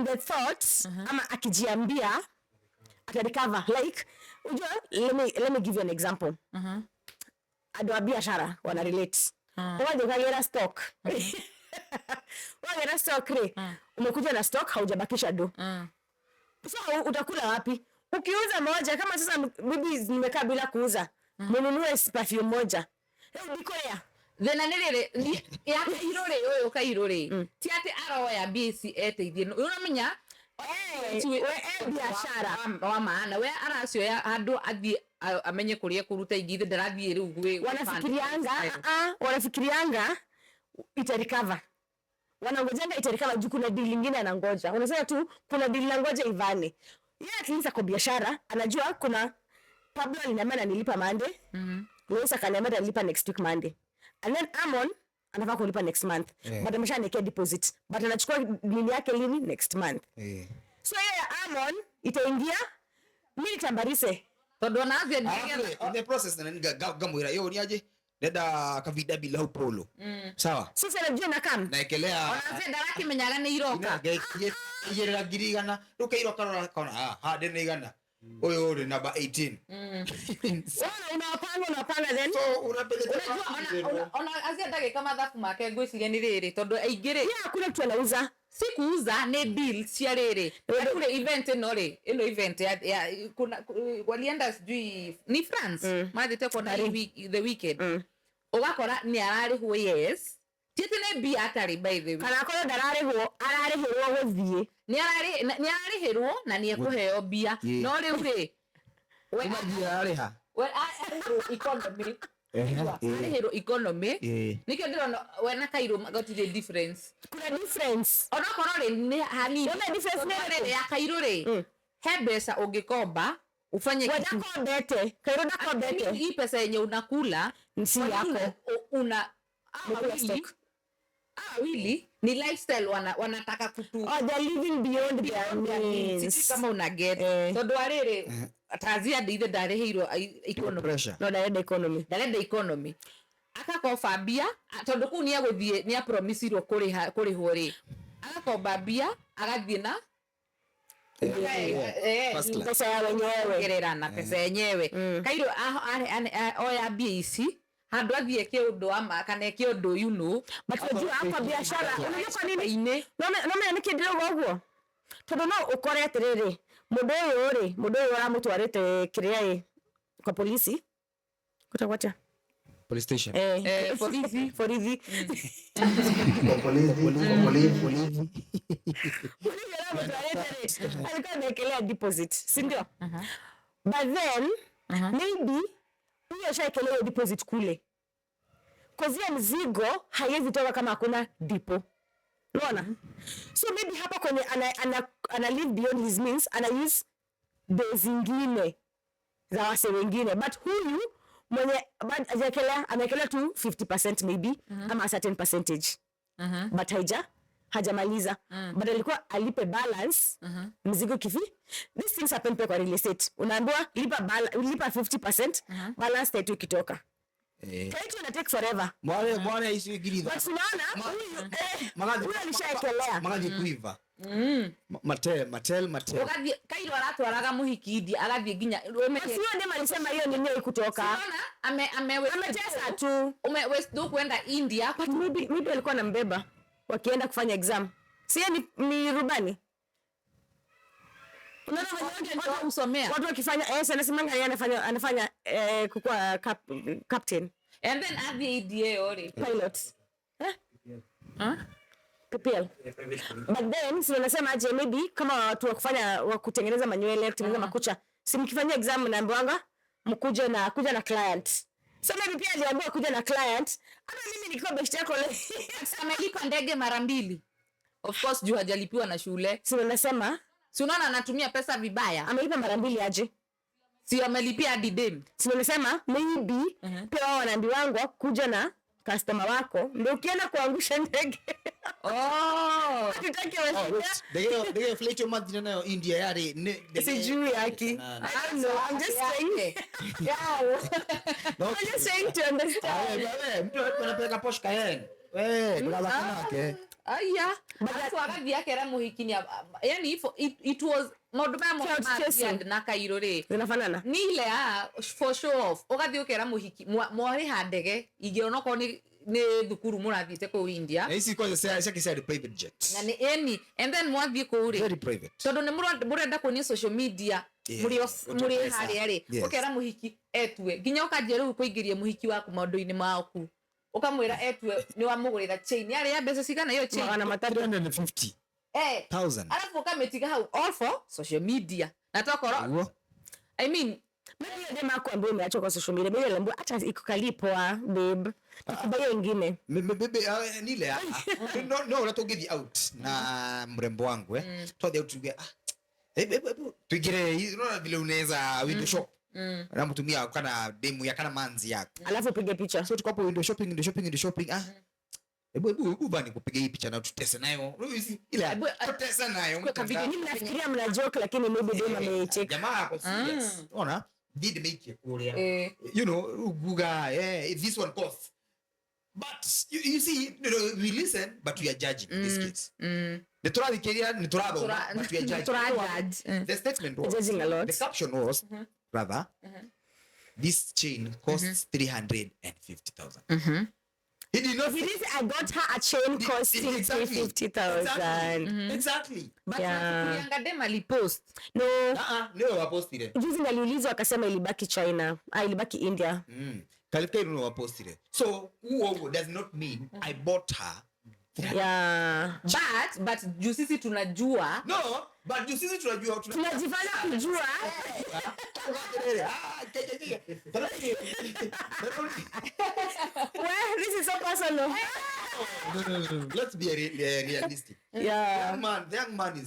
the thoughts ama akijiambia atarecover. Like unajua, let me give you an example. Andũ a biashara wana relate. Ukaja ukagera stock. Wagera stock re. Umekuja na stock haujabakisha do. So utakula wapi? Ukiuza moja kama sasa bibi nimekaa bila kuuza. Mnunue perfume moja. Ndiko ya. Thĩna nĩ rĩrĩ ya Kairũ rĩ, ũyũ Kairũ rĩ ti atĩ aroya mbia ici eteithie, ũramenya biashara wa maana we aracioya handũ athiĩ amenye kũrĩa ekũruta ingĩ, ithe ndarathiĩ rĩu gwĩ wanafikirianga itarecover, wanangojanga itarecover juu kuna deal nyingine anangoja. Unasema tu kuna deal nangoja ivane. Yeye at least ako biashara, anajua kuna Pablo aliniambia ananilipa Monday. Luis akaniambia analipa next week Monday. And then Amon anafaa kulipa next month. But ameshaniwekea deposit. But anachukua nini yake lini next month. So yeye Amon itaingia mimi nitambarise. Tondu ona Aziad in the process na ngamwira yo ni aje ndenda kavida bila polo. Sawa. Sasa najua na kam. Naekelea. Ona Aziad arakimenyaga nĩ iroka. Igirira ngiri igana. Rĩu Kairũ akarora akona ha ndĩ na igana. Ũyũ ũrĩ namba 18. Unawapanga then. So unapeleka ona Aziad agĩka mathabu make ngwĩciria nĩ rĩrĩ tondũ aingĩ rĩ yeah, hakuna mtu anauza. Si kuuza ni deal cia rĩrĩ. Kule event ĩno rĩ, ĩno event ya kuna walienda sijui ni France mathiĩte kuona the weekend. Ũgakora nĩ ararĩhwo yes. Ti atĩ nĩ mbia atarĩ by the way. Kana akorwo ndararĩhwo, ararĩhĩrwo gũthiĩ. Nĩ ararĩhĩrwo na nĩ ekũheo mbia. No rĩu rĩ we ararĩha. We ararĩhĩrwo economy. Arĩhĩrwo economy. Nĩkĩo ndĩrona we na Kairũ gũtirĩ difference. Kuna difference. Onokorwo rĩ nĩ hanini. Kuna difference nĩ rĩ ya Kairũ rĩ. He mbeca ũngĩkomba ufanye kitu. Ndakombete. Kairũ ndakombete. Hii pesa yenye unakula si yako. Una wili ni lifestyle wanataka kutu. Oh, they're living beyond their means. Sisi kama una get. Tondu arĩrĩ Tazia ndithe ndarĩhĩirwo economy. No ndarenda economy. Ndarenda economy. Akakoba mbia tondu kũu nĩ egũthiĩ nĩ apromisirwo kũrĩhwo rĩ. Agakomba mbia agathiĩ na pesa ya wenyewe. Gerera na pesa yenyewe. Kairũ oya mbia ici handũ athiĩ eke ũndũ ama kana eke ũndũ you know. But unajua hapa biashara unajua kwa nini? No menya nĩkĩ ndĩrauga ũguo? Tondũ no ũkore atĩrĩrĩ mũndũ ũyũ rĩ, mũndũ ũyũ aramũtwarĩte kĩrĩa ĩ kwa polisi kutagwacha police station polisi polisi polisi alikuwa amewekelea deposit, si ndio? But then maybe huyo ashaekelea deposit kule. Cause hiyo mzigo haiwezi toka kama hakuna depo. Unaona? So maybe hapa kwenye ana live beyond his means, ana use do zingine za wase wengine, but huyu mwenye but hajaekelea, ameekelea tu 50% maybe, ama a certain percentage, but hajamaliza, but alikuwa alipe balance mzigo kifi. These things happen pia kwa real estate. Unaambiwa lipa 50%, balance title ikitoka. Title ina take forever. Mwale mwale ici ngiri But unaona huyu, huyu alishaekelea. Magathi kuiva. Matel matel matel. Ugathie Kairo aratwaraga muhiki India, agathie nginya But sio dem alisema hiyo nini haikutoka. Unaona ame Ametesa tu. Ume waste do kwenda India. But maybe alikuwa anambeba wakienda kufanya exam. Si yeye ni rubani? Unaona wenye Ndio usomea. watu wakifanya, anasemanga yeye anafanya kukuwa captain. And then athie India ĩyo rĩ. Pilot. Eh? PPL. But then si wanasema aje, maybe kama watu wa kufanya, wa kutengeneza manywele, kutengeneza makucha, si mkifanyia exam mnaambiwanga mkuje na kuja na client. So maybe pia aliambiwa kuja na client. Hata mimi nikiwa best yako leo. Amelipa ndege mara mbili. Of course juu hajalipiwa na shule. Si wanasema Si unaona anatumia pesa vibaya? Amelipa mara mbili aje? Si amelipia hadi deni. Si wanasema maybe pia wao wanaambiwangwa kuja na customer wako ndio ukienda kuangusha ndege. Oh. Hatutaki Oh, washida. wait. Ndege flight yo mathire nayo India yari Sijui haki. I don't know. I'm just saying. Yeah. No. I'm just saying to understand. Ah, we, mtu anapeleka Porsche Cayenne. We, ndũgathake nake. Aya. Alafu agathiĩ akera mũhiki nĩ yani it was maũndũ maya mothe Cloud ma chasing. Ziad na Kairũ rĩ. Zinafanana. Ni ile ya for show off. Ũgathiĩ ũkera mũhiki mwarĩha ndege ingĩ onokorwo nĩ thukuru mũrathiĩte kũu India. Na ici kwanza ciake ciarĩ private jet. Na nĩ ĩni and then mwathiĩ kũu rĩ. Very private. Tondũ nĩ mũrenda kuonia social media Yeah, mũrĩ ũtapesa. harĩa rĩ. Yes. Ũkera mũhiki etue nginya ũkanjia rĩu kũingĩria mũhiki waku maũndũ-inĩ maku, ũkamwĩra etue nĩ wamũgũrĩra chain yarĩ ya mbeca cigana hiyo chain? 350. 350,000. Alafu ũkamĩtiga hau all for social media na tokorwo Ũguo. I mean, Maybe hiyo dem hakuambiwa umeachwa kwa social media. Maybe aliambiwa hata iko poa babe. Tukubaye ingine. Maybe, nile no no ũrĩa tũngĩthiĩ out na mrembo wangu, twathiĩ out tuge, hebu hebu hebu tuingire, unaona vile unaweza window shop na mtumia kana demu ya kana manzi yako. Alafu upige picha. So tuko hapo window shopping, window shopping, window shopping, hebu hebu hebu bani kupiga hii picha na tutese nayo ile Hebu, tutese nayo kwa video mtandao. Mimi nafikiria mna joke, lakini maybe dem amecheka. Jamaa ako serious. Ona did make it kuria. Guga, this one costs. But you see, we listen, but we are judging in this case. Nĩ tũrathikĩrĩria, nĩ tũrathoma, but we are judging. Tũra-judge. The statement was, Judging a lot. the caption was, rather, this chain costs 350,000. He did not He did say, I got her a chain costing 350,000. Exactly. Exactly. But Yeah. nafikirianga dem alipost. No. Niwe wapostire. Juzi naliulizwa akasema ilibaki China. Ah, ilibaki India. Kalifika niwe wapostire. So, huo does not mean I bought her. Yeah. But juu sisi tunajua. No, but juu sisi tunajua Tunajifanya kujua. Well, this is so personal. No. Let's be realistic. Yeah. The young man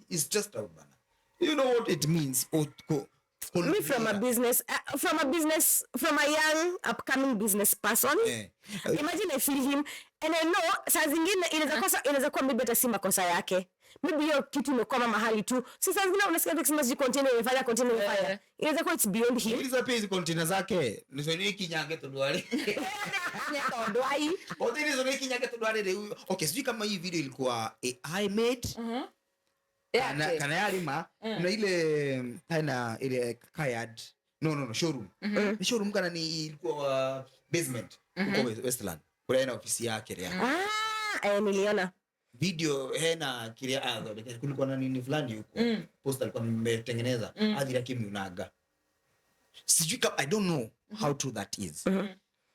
is just out, bana. You know what it means? Me from a business, from a young upcoming business person. Imagine I feel him and I know saa zingine inaweza kuwa maybe hata si makosa yake. Maybe hiyo kitu imekwama mahali tu. Si saa zingine unasikia mtu akisema sijui container imefanya, container imefanya. Inaweza kuwa it's beyond him. Uliza pia hizi container zake ni kinyange tondu ari. Container hizo ni kinyange tondu ari. Okay, sijui kama hii video ilikuwa AI made. Kana yarima kuna ile tena ile kayad. No, showroom. Ni showroom kana ni ilikuwa basement huko Westland. Kuna ina ofisi yake ile. Niliona video hena kile kulikuwa na nini fulani huko. Poster alikuwa ametengeneza adhira kimiunaga. Sijui kama, I don't know how true that is.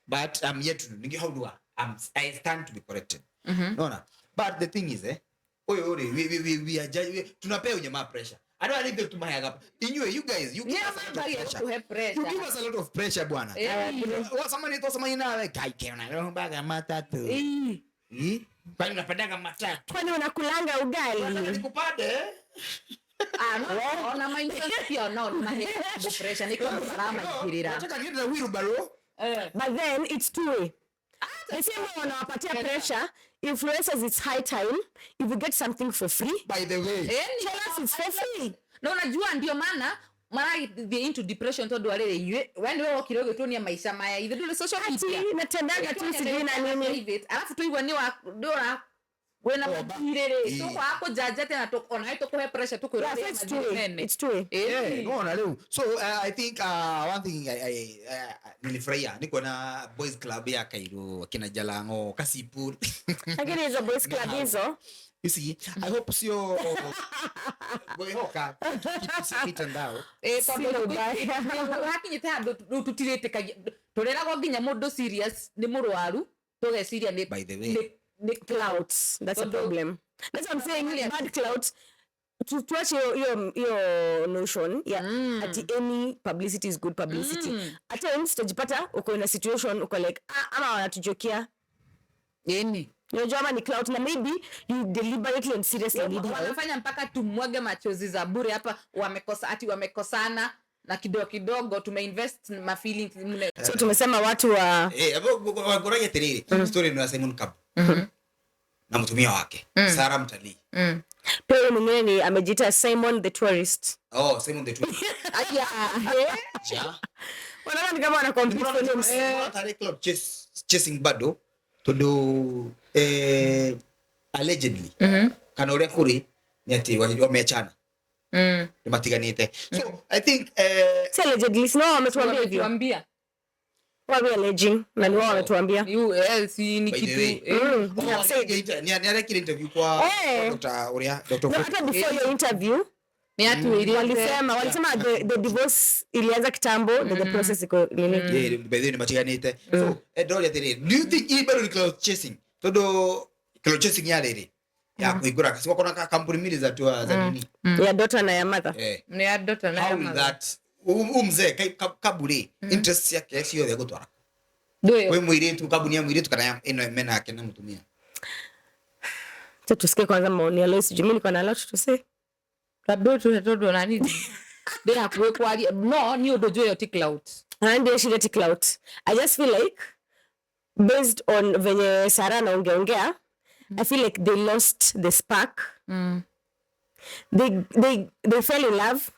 But I'm yet to know. How do I stand to be corrected. No. But the thing is, we are judging, tunapea ujamaa pressure. Andũ aya nithuĩ tũmaheaga. Inyuĩ, you guys, you give Nĩo us a lot of mambagia pressure. gũtũhe You pressure. give us a lot of pressure, bwana. Wasamani twasamani nawe. Kai, keona rombaga matatu. Ii. Ii? Kwani unapendaga matatu? Kwani unakulanga ugali? Nikupande? Ah, no, ona ma-influencer pia nao nĩmaheagwo pressure, nĩkĩo maramaingĩrĩra. Nataka niende na wheelbarrow. But then it's two way. The same way wanawapatia pressure, influencers, it's high time if you get something for free, By the way. tell us it's for free. Na unajua ndio maana marathiĩ into depression tondũ arĩrĩ inyuĩ we nĩwe wokire ũgĩtuonia maica maya ithe ndũrĩ social media. Ati natendaga tu sijui na nini. Private. Alafu tuigua nĩ wa ndũra wĩna mathirĩ rĩ tũkwaga kũjanja tena onawe tũkũhe pressure tũkwĩra Yeah, so ũrĩa it's mathirĩ two way. mene. It's two way. Eh, nona rĩu. So I think one thing nilifurahia ni kuona boys club ya Cairo akina Jalango Kasipu. Lakini hizo boys club hizo You see, I hope sio ngwihoka kitu si mitandao. Eh, tondũ Sina ubaya. hakinyĩte handũ rĩu tũtirĩtĩkagia tũreragwo nginya mũndũ serious nĩ mũrwaru tũgeciria nĩ By the way. nĩ clout, that's a Tondu- problem. That's what I'm saying, bad clout. Tuache hiyo notion ya ati any publicity is good publicity. At times utajipata uko in a situation uko like, ah, ama wanatujokia, yani unajua, ama ni clout, na maybe you deliberately and seriously need help. Wanafanya mpaka tumwage machozi za bure hapa wamekosa ati wamekosana na kidogo kidogo tumeinvest ma feelings mne So tumesema watu wa Eh, hapo ngoragia atiriri. Story ni ya Simon Cup. Na mtumia wake Sarah Mtalii. Pia huyu mwingine ni amejiita Simon the Tourist. Oh, Simon the Twin. Aya, Ja. Wanaona ni kama wana compete for names. Tarĩ clout chasing bado tondu allegedly kana ũrĩa kũrĩ nĩ atĩ wameachana nĩ matiganĩte, so I think Si allegedly, si wao wametuambia hivyo. Wametuambia. Wao alleging na ni wao wametuambia. You, si ni By the kitu way. Yeah, said. Nĩ arekire interview kwa Eh. kwa Dr. ũrĩa Dr. No, Fred. hata before your interview ni atuĩrĩte. walisema the divorce ilianza kitambo, the process iko nini. Yeah, by the way nĩ matiganĩte, so ndoria atĩrĩrĩ, do you think ĩ bado ni clout chasing, tondu clout chasing yarĩ rĩ ya kũhingũra cigokona kampuni mbili za tua za nini? Ya daughter na ya mother. Eh, Nĩ ya daughter na how ya will mother. that huu mzee kaburi interest yake ciothe gũtwara Ndũĩ. kwĩ mũirĩtu, kambuni ya mũirĩtu kana ya ĩno mena yake na mũtumia? Acha tusikie kwanza maoni ya Lois. Juu mimi niko na lot to say. Labda tuhe tondũ ona niĩ ndĩ hakuhĩ kwaria no nĩ ũndũ njũĩ ĩyo ti clout. Na ndio shida ti clout. I just feel like based on venye Sarah anaongeongea, I feel like they lost the spark. They fell in love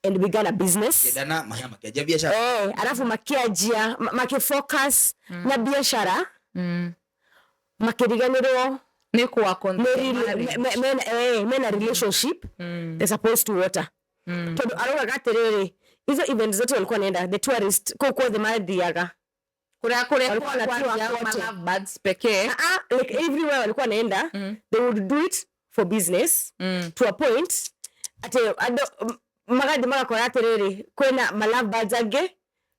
and began a business. Kendana mahĩa makĩanjia biacara. Eh, alafu makianjia makifocus na biashara, makiriganirwo Nĩ kwa mena relationship they're supposed to water, tondu araugaga atiriri, hizo event zote walikuwa naenda, the tourist kuu kuothe mathiaga kũrĩa kũrĩa Walikuwa wanatua kwa kote. lovebirds pekee. Ah, like everywhere walikuwa naenda, they would do it for business to a point ati andũ magathi magakora atiriri, kwina ma lovebirds angĩ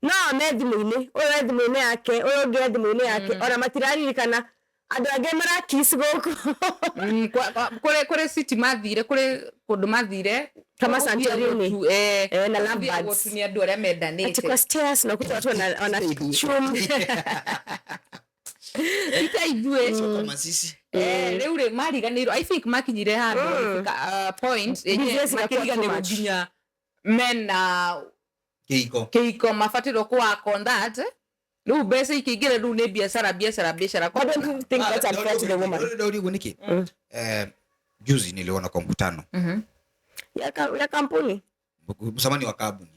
no me thimũ-inĩ, ũyũ e thimũ-inĩ yake, ũyũ ũngĩ e thimũ-inĩ yake, ona matiraririkana andũ angĩ marakiss gũkũ. Kũrĩ city mathire, kũrĩ kũndũ mathire Kama Gũthiagwo Santorini. tu, Na gũthiagwo lovebirds. tu nĩ andũ arĩa Ati mendanĩte. kwa stairs nakuta watu wana chum. Ti ta ithuĩ. Kama sisi. Eh, rĩu rĩ mariganĩirwo, I think makinyire handũ magĩfika, point yenye Business ikakuwa too makĩriganĩrwo much. nginya mena kĩhiko. kĩhiko mabatirwo kũ work on that. Rĩu mbeca ikĩingĩra rĩu nĩ biacara biacara biacara. I don't think that's unfair to the woman. Ndauri ũguo nĩkĩ? Juzi niliona kwa mkutano Ya kampuni. msamani wa kambuni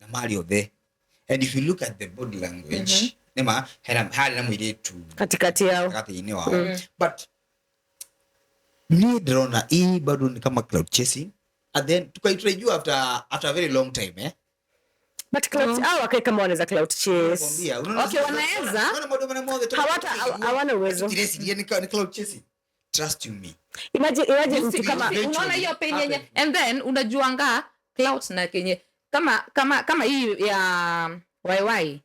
na mali othe, and if you look at the body language, nĩma hena harĩ na mũirĩtu katikati yao. gatagatĩ-inĩ wao, but niĩ ndĩrona hii bado ni kama cloud chasing, and then tukaituraijua after a very long time, eh. But clout, hao wakae kama wanaweza clout chase. Nakwambia, unaona. Okay, wanaweza. Unaona maũndũ marĩa mothe Hawana uwezo. Tutireciria ni cloud chasing, trust you me. Imagine mtu kama Unaona hiyo pain yenye Happen. and then unajuanga clout na kenye kama hii ya YY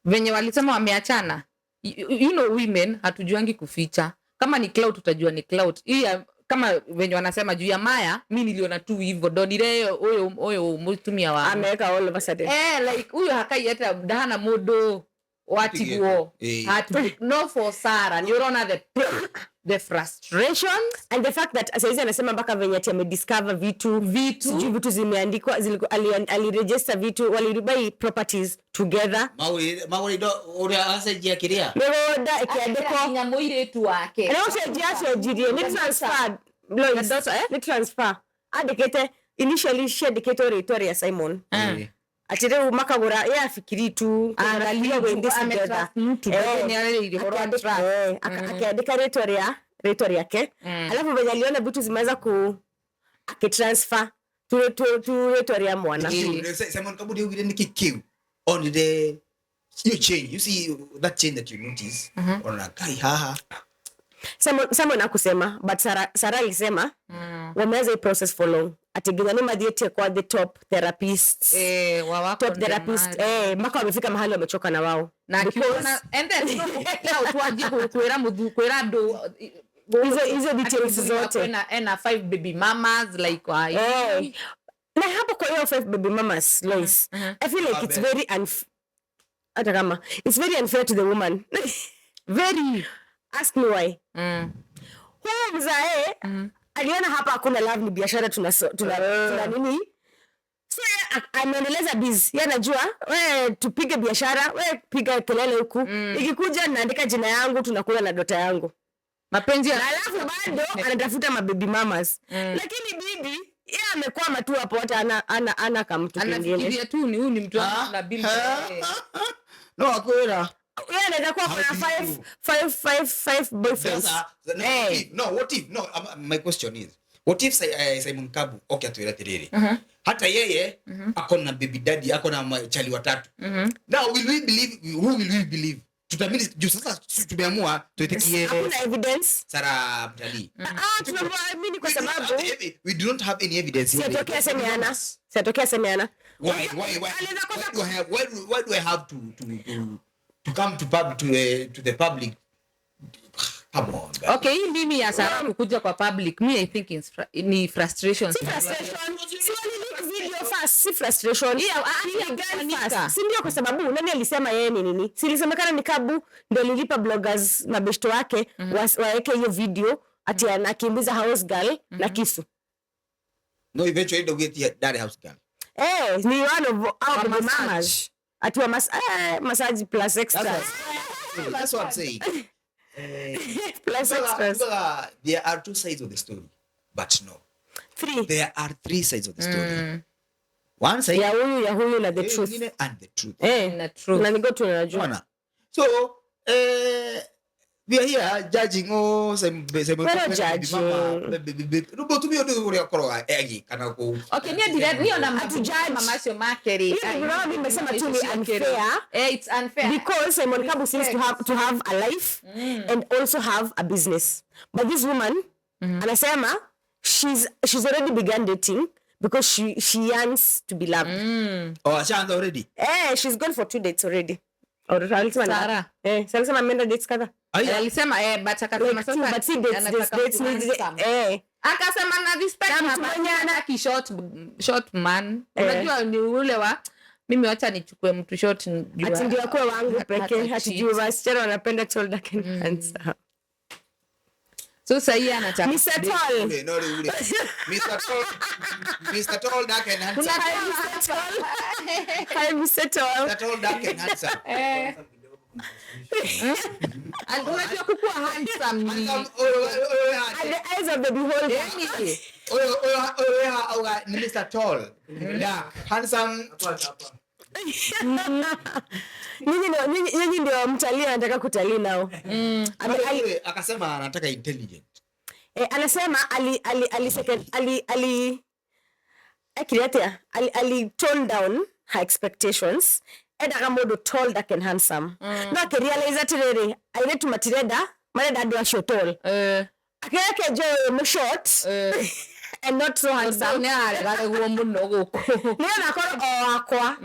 venye walisema wameachana, you know women hatujuangi kuficha. Kama ni clout utajua ni clout hii ya Kama venye wanasema juu ya Maya, mi niliona tu hivyo ndonire uyu mutumia wa Ameweka all of a sudden. Like huyo hakai hata ndahana mundu watigwo. Heartbreak. No, for Sarah ni urona the frustrations And the fact that saizi anasema mpaka venye ati amediscover vitu, sijui vitu zimeandikwa, aliregister vitu, walibuy properties together. Mauri do uria acenjia kiria. Mĩgũnda ĩkĩandĩkwo. Nginya mũirĩtu wake. Na ũcenjia acenjirie nĩ transfer, Lois, The daughter, eh? nĩ transfer. Andĩkĩte initially ciandĩkĩtwo rĩtwa rĩa Simon. Ati rĩu makagũra ye afikiri tu Angalia we're in this ametrust together. mtu, lakini arĩrĩirie ũhoro wa trust. Akiandika rĩtwa rĩake. Alafu venye aliona vitu zimeanza ku akitransfer tu rĩtwa rĩa mwana. Simon Kabudi augire niki kiu on the you change, you see that change that you notice on a guy haha. Simon akusema, but Sarah alisema wameanza hii process for long. Ati nginya nĩ mathiĩte kwa the top therapists. Wawako Top therapist, ndemari. mpaka wamefika mahali wamechoka na wao. Na Because akiona, and then, no, no, tuanjie kwĩra mũthu, kwĩra andũ, Hizo details ati zote. ena 5 baby mamas, like, why? Na hapo kwa hiyo 5 baby mamas, Lois, I feel like it's very hata kama, it's very unfair to the woman. Very. Ask me why. Huyu mzae aliona hapa hakuna love, ni biashara tuna nini. So yeye ameendeleza biz. Yeye anajua, we tupige biashara, we piga kelele huku. Ikikuja naandika jina yangu, tunakula na dota yangu. Mapenzi ya Na alafu bado anatafuta mababy mamas. Lakini bibi yeye amekwama tu hapo, hata ana kama mtu kingine. Anafikiria tu ni huyu ni mtu wangu na bill. No, akwera. Yeye anaweza kuwa kuna How do you do? 5 boyfriends. Sasa, no, no, what if, no, my question is, what if Simon Kabu, okay, atueleze atiriri. Hata yeye ako na baby daddy, ako na machali watatu. Now will we believe, who will we believe? Tutamini juu sasa tumeamua tuitikie Hakuna evidence. Sarah Mtalii. Tunaamini kwa We do not sababu have any, we do not have any evidence here. Siatokea semeana. Siatokea semeana. Why, why, why? Anaweza kosa Why do I have, why do, why do I have to, to, to, to come to pub, to the public? Come on, guys. Okay, hii mimi ya Sarah kukuja kwa public, me I think it's ni frustration. Si frustration. Si wali leak video first, si frustration. Yeah, Ni yeah, gun kufanika. first. Si ndio? Kwa sababu nani alisema yeye ni nini? Si ilisemekana ni Kabu ndio alilipa bloggers mabeshto wake waeke hiyo video ati anakimbiza house girl na kisu. No, eventually they'll get here, that house girl. Ni one of our Wa baby massage. mamas. Ati wa massage plus extras. That's what I'm saying. Plus extras. There are two sides of the story, but no. 3. There are 3 sides of the story. One side Ya huyu, ya huyu na the truth. Ingine and the truth. Na truth. Na nigo tunajua. Unaona? So, we are here judging, oh, same, We're not judging. Mama, be, tumio ndu uria korwa egi kana ku. Okay, ni ndire ni ona Hatujudge. mama cio make ri. Hiyo ndio mimi nimesema tu ni unfair. It's unfair. Because Simon Kabu seems to have a life and also have a business. But this woman, anasema she's already begun dating because she yearns to be loved. Oh, ashaanza already. She's gone for 2 dates already. Or alisema na- Sarah. Sarah alisema ameenda dates kadhaa. Aya. Alisema, but akasema Like two, sasa but si dates, anataka dates, dates, mtu ni handsome. Akasema na respect Na na mtu mwenye hataki short man. Unajua ni ule wa mimi wacha nichukue mtu short juu Ati ndio akuwe wangu pekee, hata ati cheat. juu wasichana wanapenda tall, dark and handsome. So sasa hii anataka Mr. Tall. Ule, no, ule, ule. Mr. Tall, Mr. Tall, dark and handsome. Hi, Mr. Tall. Hi, Mr. Tall. Mr. Tall, dark and handsome. Unajua kukuwa handsome ni Handsome, oyo, oyo, oyo, At the eyes of the beholder. Yani, oyo, oyo, oyo, oyo, ni Mr. Tall, dark, handsome. Nyinyi ndio mtalii anataka kutalii nao. Ule, akasema anataka intelligent. Anasema ali, ali, ali second, ali, ali, akiriatia, ali, ali tone down her expectations. Endaga mundu tall, dark and handsome. No akirealize atiriri, airetu matirenda, marenda andu acio tall. Akireke njoe mu short and not so handsome. Nĩ aregaregwo mũno gũkũ. Nĩgetha akorwo o wakwa.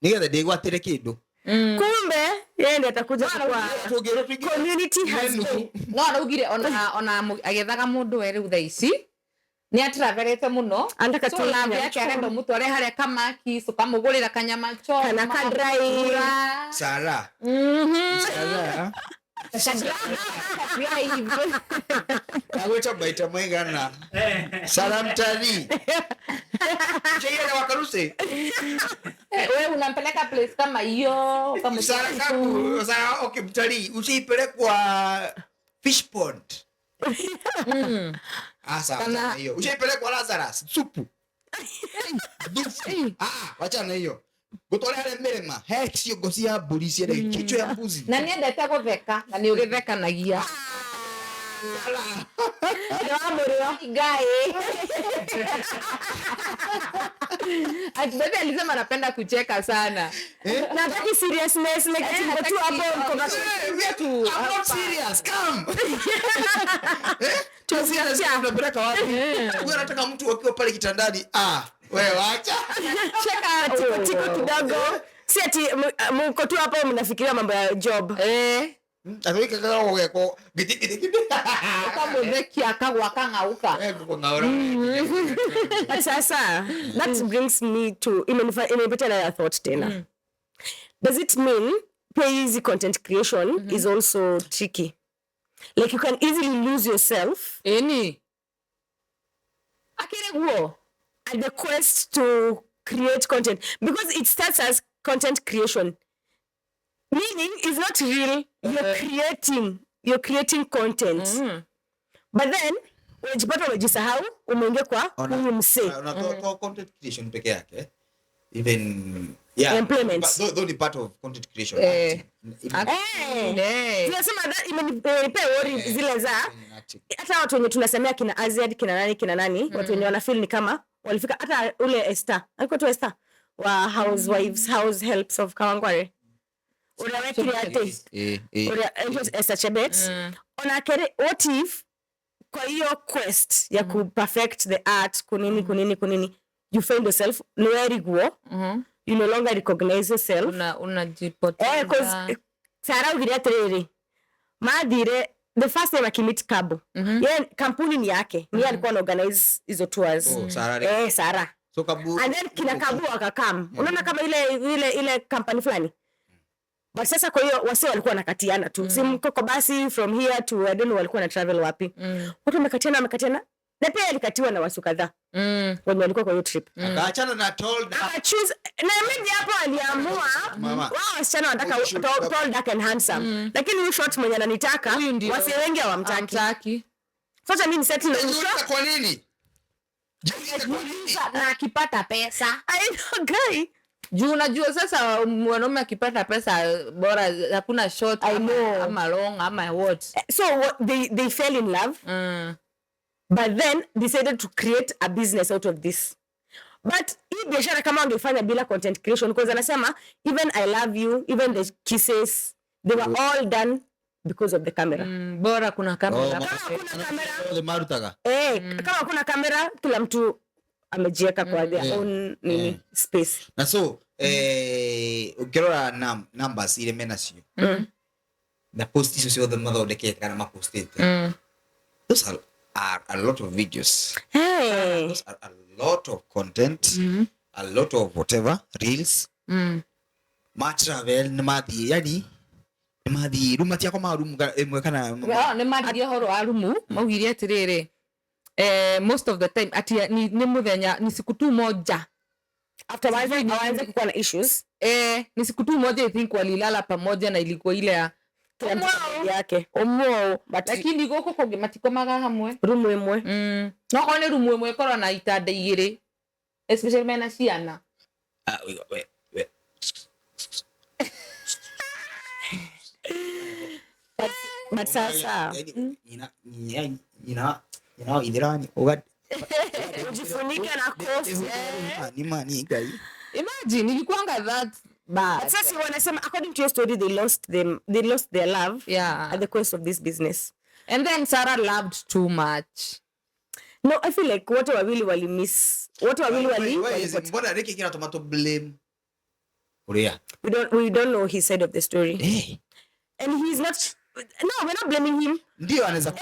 Nigetha ndigwatire kindu. Kumbe yeye ndiye atakuja kwa community has No araugire ona agethaga mundu we riu thaa ici ni atravelete muno. Anataka So tu love yake arenda mutware haria kamaki so kamugurira kanyama choma Kana ka dry. Sara. Sara. Agweta baita mwigana. Sara mtalii. Cheyele wakaruse. Wewe unampeleka place kama hiyo kama Sara kapu, Sara okay mtalii usipelekwa fish pond. Asa hiyo. Usipelekwa Lazarus supu. Dufu. Wacha na hiyo. Gutore hare mirima he ciongo cia mburi ciene kichwa ya mbuzi. Na niendete gutheka na ni urithekanagia. Guy. Ati baby alisema anapenda kucheka sana. Na hataki seriousness like tuko tu hapo mko tu. I'm not serious. Come. Tu serious tunapeleka wapi? Wewe unataka mtu akiwa pale kitandani. Wewe wacha. Cheka tiko kidogo. Si ati mko tu hapo mnafikiria mambo ya job. Atwika kago geko giti giti giti. Ukamuthekia akagwa kang'auka. Kung'aura. But sasa that brings me to imenipatia another thought tena. Does it mean pia easy content creation is also tricky? Like you can easily lose yourself. Eni. Akire guo. At the quest to create content, because it starts as content creation. Meaning it's not real. You're creating content. But then unajipata umejisahau, umeingia kwa huyu msee. Unatoa content creation peke yake. Even yeah, employment. But though part of content creation. Tunasema that imenipea worry zile za hata watu wenye tunasemea kina Aziad, kina nani, watu wenye wana feel ni kama walifika hata ule Esther. Alikuwa tu Esther wa housewives, house helps of Kawangware. Esther Chebet. Ona what if kwa hiyo quest ya ku perfect the art kunini you find yourself nowhere go. You no longer recognize yourself. Unajipoteza. Cause Sarah ugiria atiriri madire the first time akimit Kabu. Yeye kampuni ni yake. Ni alikuwa ana organize hizo tours. Sarah. Sarah. So Kabu. And then kina Kabu akakam. Unaona kama ile company fulani. But sasa kwa hiyo wase walikuwa wanakatiana tu. Si mkoko basi from here to I don't know walikuwa na travel wapi. Watu wamekatiana. Na pia alikatiwa na wasu kadhaa. Wenye walikuwa kwa hiyo trip. Akaachana na tall dark. Akachoose na mimi hapo aliamua wao wasichana wanataka tall dark and handsome. Lakini huyu short mwenye ananitaka wase wengi hawamtaki. Sasa mimi settle na short kwa nini? Na akipata pesa. I know guy. Juu unajua sasa mwanaume akipata pesa bora hakuna short ama long ama what. So what, they fell in love. But then decided to create a business out of this. But hii biashara kama wangefanya bila content creation, because anasema even I love you, even the kisses, they were all done because of the camera. Bora kuna kamera. Kama kuna kamera. Kama kuna kamera kila mtu amejiweka kwa their own nini space. Na so ukirora numbers ile mena sio. Na post icio ciothe mathondekete kana mapostete. Those are a lot of videos. Hey. Those are a lot of content, a lot of whatever, reels. Ma travel ni mathi, yani ni mathi rumu tia kwa marumu imwe kana ni mathi horo wa rumu maugire atiriri most of the time ati ni muthenya ni siku tu moja after waanze kuwa na issues. Ni siku tu moja I think walilala pamoja na ilikuwa ile ya yake lakini goko konge matikomaga hamwe rumu imwe. No kone rumu imwe korwo na itanda igiri especially mena ciana. But sasa ina ina uga ujifunike na kofi ni mani guy. Imagine ilikuanga that bad. But sasa wanasema according to your story they lost their love at the cost of this business. And then Sarah loved too much. No, I feel like wote wawili wali miss. Wote wawili wali. Mbona Ricky kila tomato blame Uria. We don't know his side of the story. Eh, And he's not, no, we're not blaming him. Ndio anaweza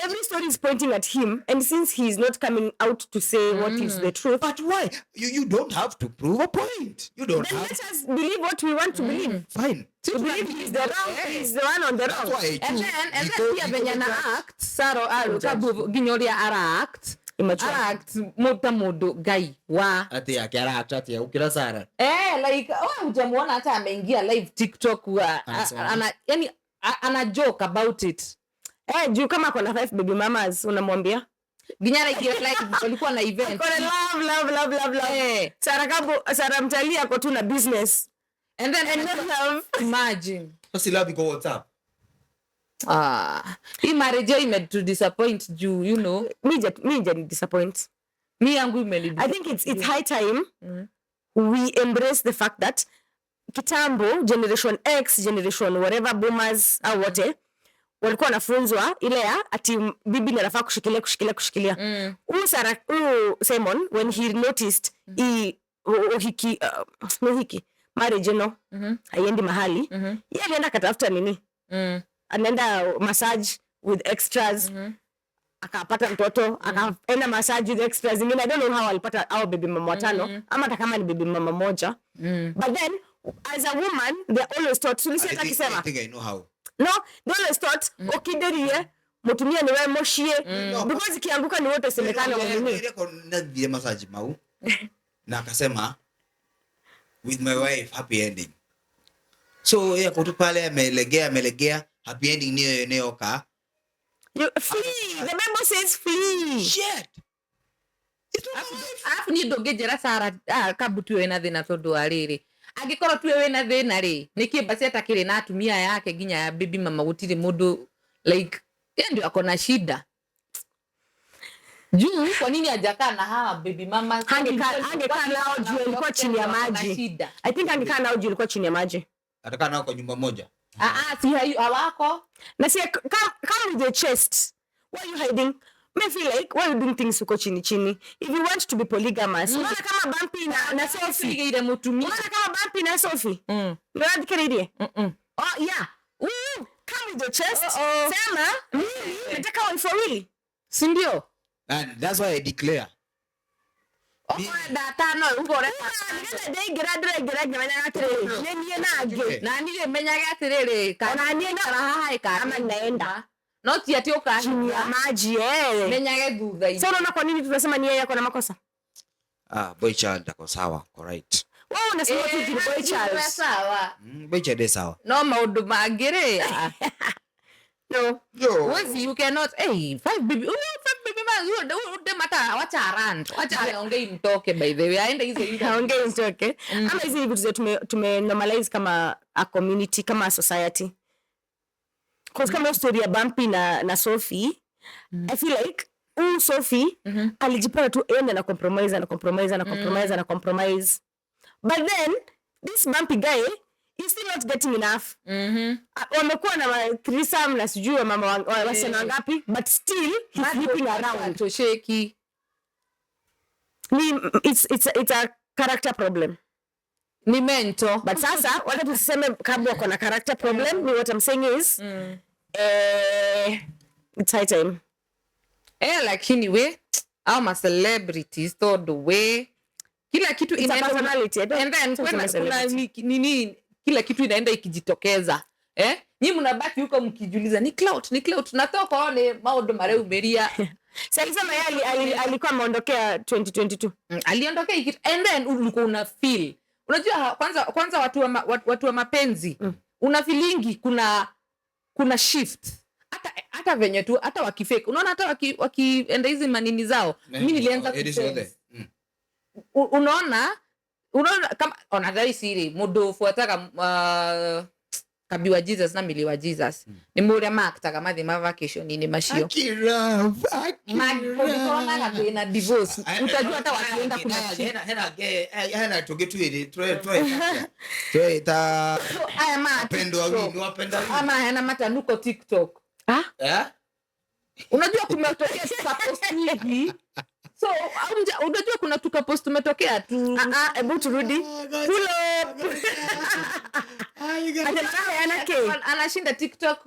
Every story is pointing at him, and since he's not coming out to say what is the truth, But why? You don't have to prove a point. You don't then have let us believe what we want to believe. Fine. We believe he's the wrong, he's the one on the That's wrong. why I And choose then pia Niko venye na act Saro kabu nginya ũrĩa ara act. Immature. Ara act ta mũndũ ngai wa Ati yake ara act ati ukira Sara. Eh, like, oh, hujamuona hata ameingia live TikTok wa, Anasema. ana yani ana joke about it. Eh, juu kama ako na five baby mamas, unamwambia Nginya araingire live, walikuwa na event. Kona love, love, love, love, love. Eh. Sara Kabu, Sara Mtalii ako tu na business And then and not love. Imagine. Sasa love iko WhatsApp. Ah, hii marriage yao imetu disappoint juu Mi ni disappoint. Mi yangu imeni I think it's high time we embrace the fact that kitambo, generation X, generation whatever, boomers au wote walikuwa wanafunzwa ile ya ati bibi ndiye anafaa kushikilia, kushikilia, kushikilia. Huyu Sara, huyu Simon, when he noticed hii uhiki, no, hiki marriage haiendi mahali, yeye alienda akatafuta nini, anaenda massage with extras, akapata mtoto, akaenda massage with extras zingine. I don't know how alipata au baby mama watano ama hata kama ni baby mama moja. But then as a woman, they always taught, tulisi hata I akisema think I know how. No, they always taught ukiderie mutumia ni wewe moshie, because ikianguka ni wote semekana wa nini. Nathire massage mau na akasema, "With my wife, happy ending." So yeye ako tu pale amelegea, amelegea, happy ending niyo niyoka. You flee, the Bible says flee. Shit. It's not my wife. Arabu niä ndå ngä njä ra Sara kambu tuä wä na thä na tondå wa rä rä angä korwo tuä wä na thä na rä nä kä mbasi atakä rä na atumia yake nginya ya baby mama gå tirä må ndå like ye ndio ako na shida juu kwa nini hajakaa na hawa baby mama? Angekaa nao juu alikuwa chini ya Wako na maji. Shida. I think angekaa nao juu ilikuwa chini ya maji. Atakaa nao kwa nyumba moja. Ah, ah, si hawako. Na si come with your chest. Why are you hiding? Me feel like, why you doing things uko chini chini? If you want to be polygamous, unaona kama Bumpy na Sophie. Sigire mutumia. Unaona kama Bumpy na Sophie. Ndio. Oh yeah. Ooh, come with your chest. Uh-oh. Sema mimi nataka wife wawili. Si ndio? And that's why I declare. Okwenda tano ugore. Nĩgetha ndaingĩra ndĩraingĩra ngĩmenyaga atĩrĩrĩ, nĩ niĩ na angĩ. Na niĩ menyage atĩrĩrĩ Ona niĩ kana haha ĩka Ama naenda. No ti atĩ Chini ya ũkahinya maji eh. menyage thutha-inĩ. Sasa unaona kwa nini tunasema ni yeye ako na makosa? Ah, boy child ako sawa, correct. Wewe unasema tu ni boy child. Sawa. Boy child is sawa. No maũndũ mangĩ rĩ, ah, No. Yo. Huwezi, you cannot, hey, five baby, huyo five baby mama, huyo dem hata wacha arant, wacha aongei mtoke, by the way, aende hizo interview. Haongei mtoke. Ama hizi ni vitu zetu tume normalize kama a community, kama a society. 'Cause kama hiyo story ya Bumpy na Sophie, I feel like huyu Sophie alijipata tu ende na compromise, na compromise, na compromise, na compromise. But then this Bumpy guy is still not getting enough. Ah, wamekuwa na threesome na sijui wa mama wasichana wangapi, but still he's sleeping around. Tosheki. Ni it's a character problem. Ni mental. But sasa wacha tusiseme kabla wako na character problem. Me, what I'm saying is it's high time. Eh, lakini we au ma celebrities tondu we kila kitu It's a inaenda personality. I don't- and then don't kuna, say kuna celebrity. nini kila kitu inaenda ikijitokeza, eh, nyi mnabaki huko mkijiuliza ni clout, ni clout, natoka one maundu mareumiria. Si alisema yeye alikuwa ameondokea 2022. Aliondokea hii kitu and then ulikuwa una feel, unajua kwanza watu wa mapenzi, una feelingi kuna shift, hata venye tu hata wakifake, unaona hata wakienda hizi manini zao, mi nilianza It is kusense. othe. Unaona kama ona thaa ici rĩ mũndũ ũbuataga Kabi wa Jesus na Mili wa Jesus nĩ mũrĩa maaktaga mathiĩ ma vacation-inĩ macio. Akiraf, Ũngĩkorwo na gathĩna divorce, utajua hata wakienda kuna shift. Hena tũngĩ twĩrĩ tweta So, aya ma wapendwa TikTok. wini wapenda wini. Ama hena matanuko TikTok. Ah? Eh? Unajua kumetokea sasa post nyingi. So unajua kuna tukapost tumetokea tu. Hebu turudi. Pull up. Anashinda TikTok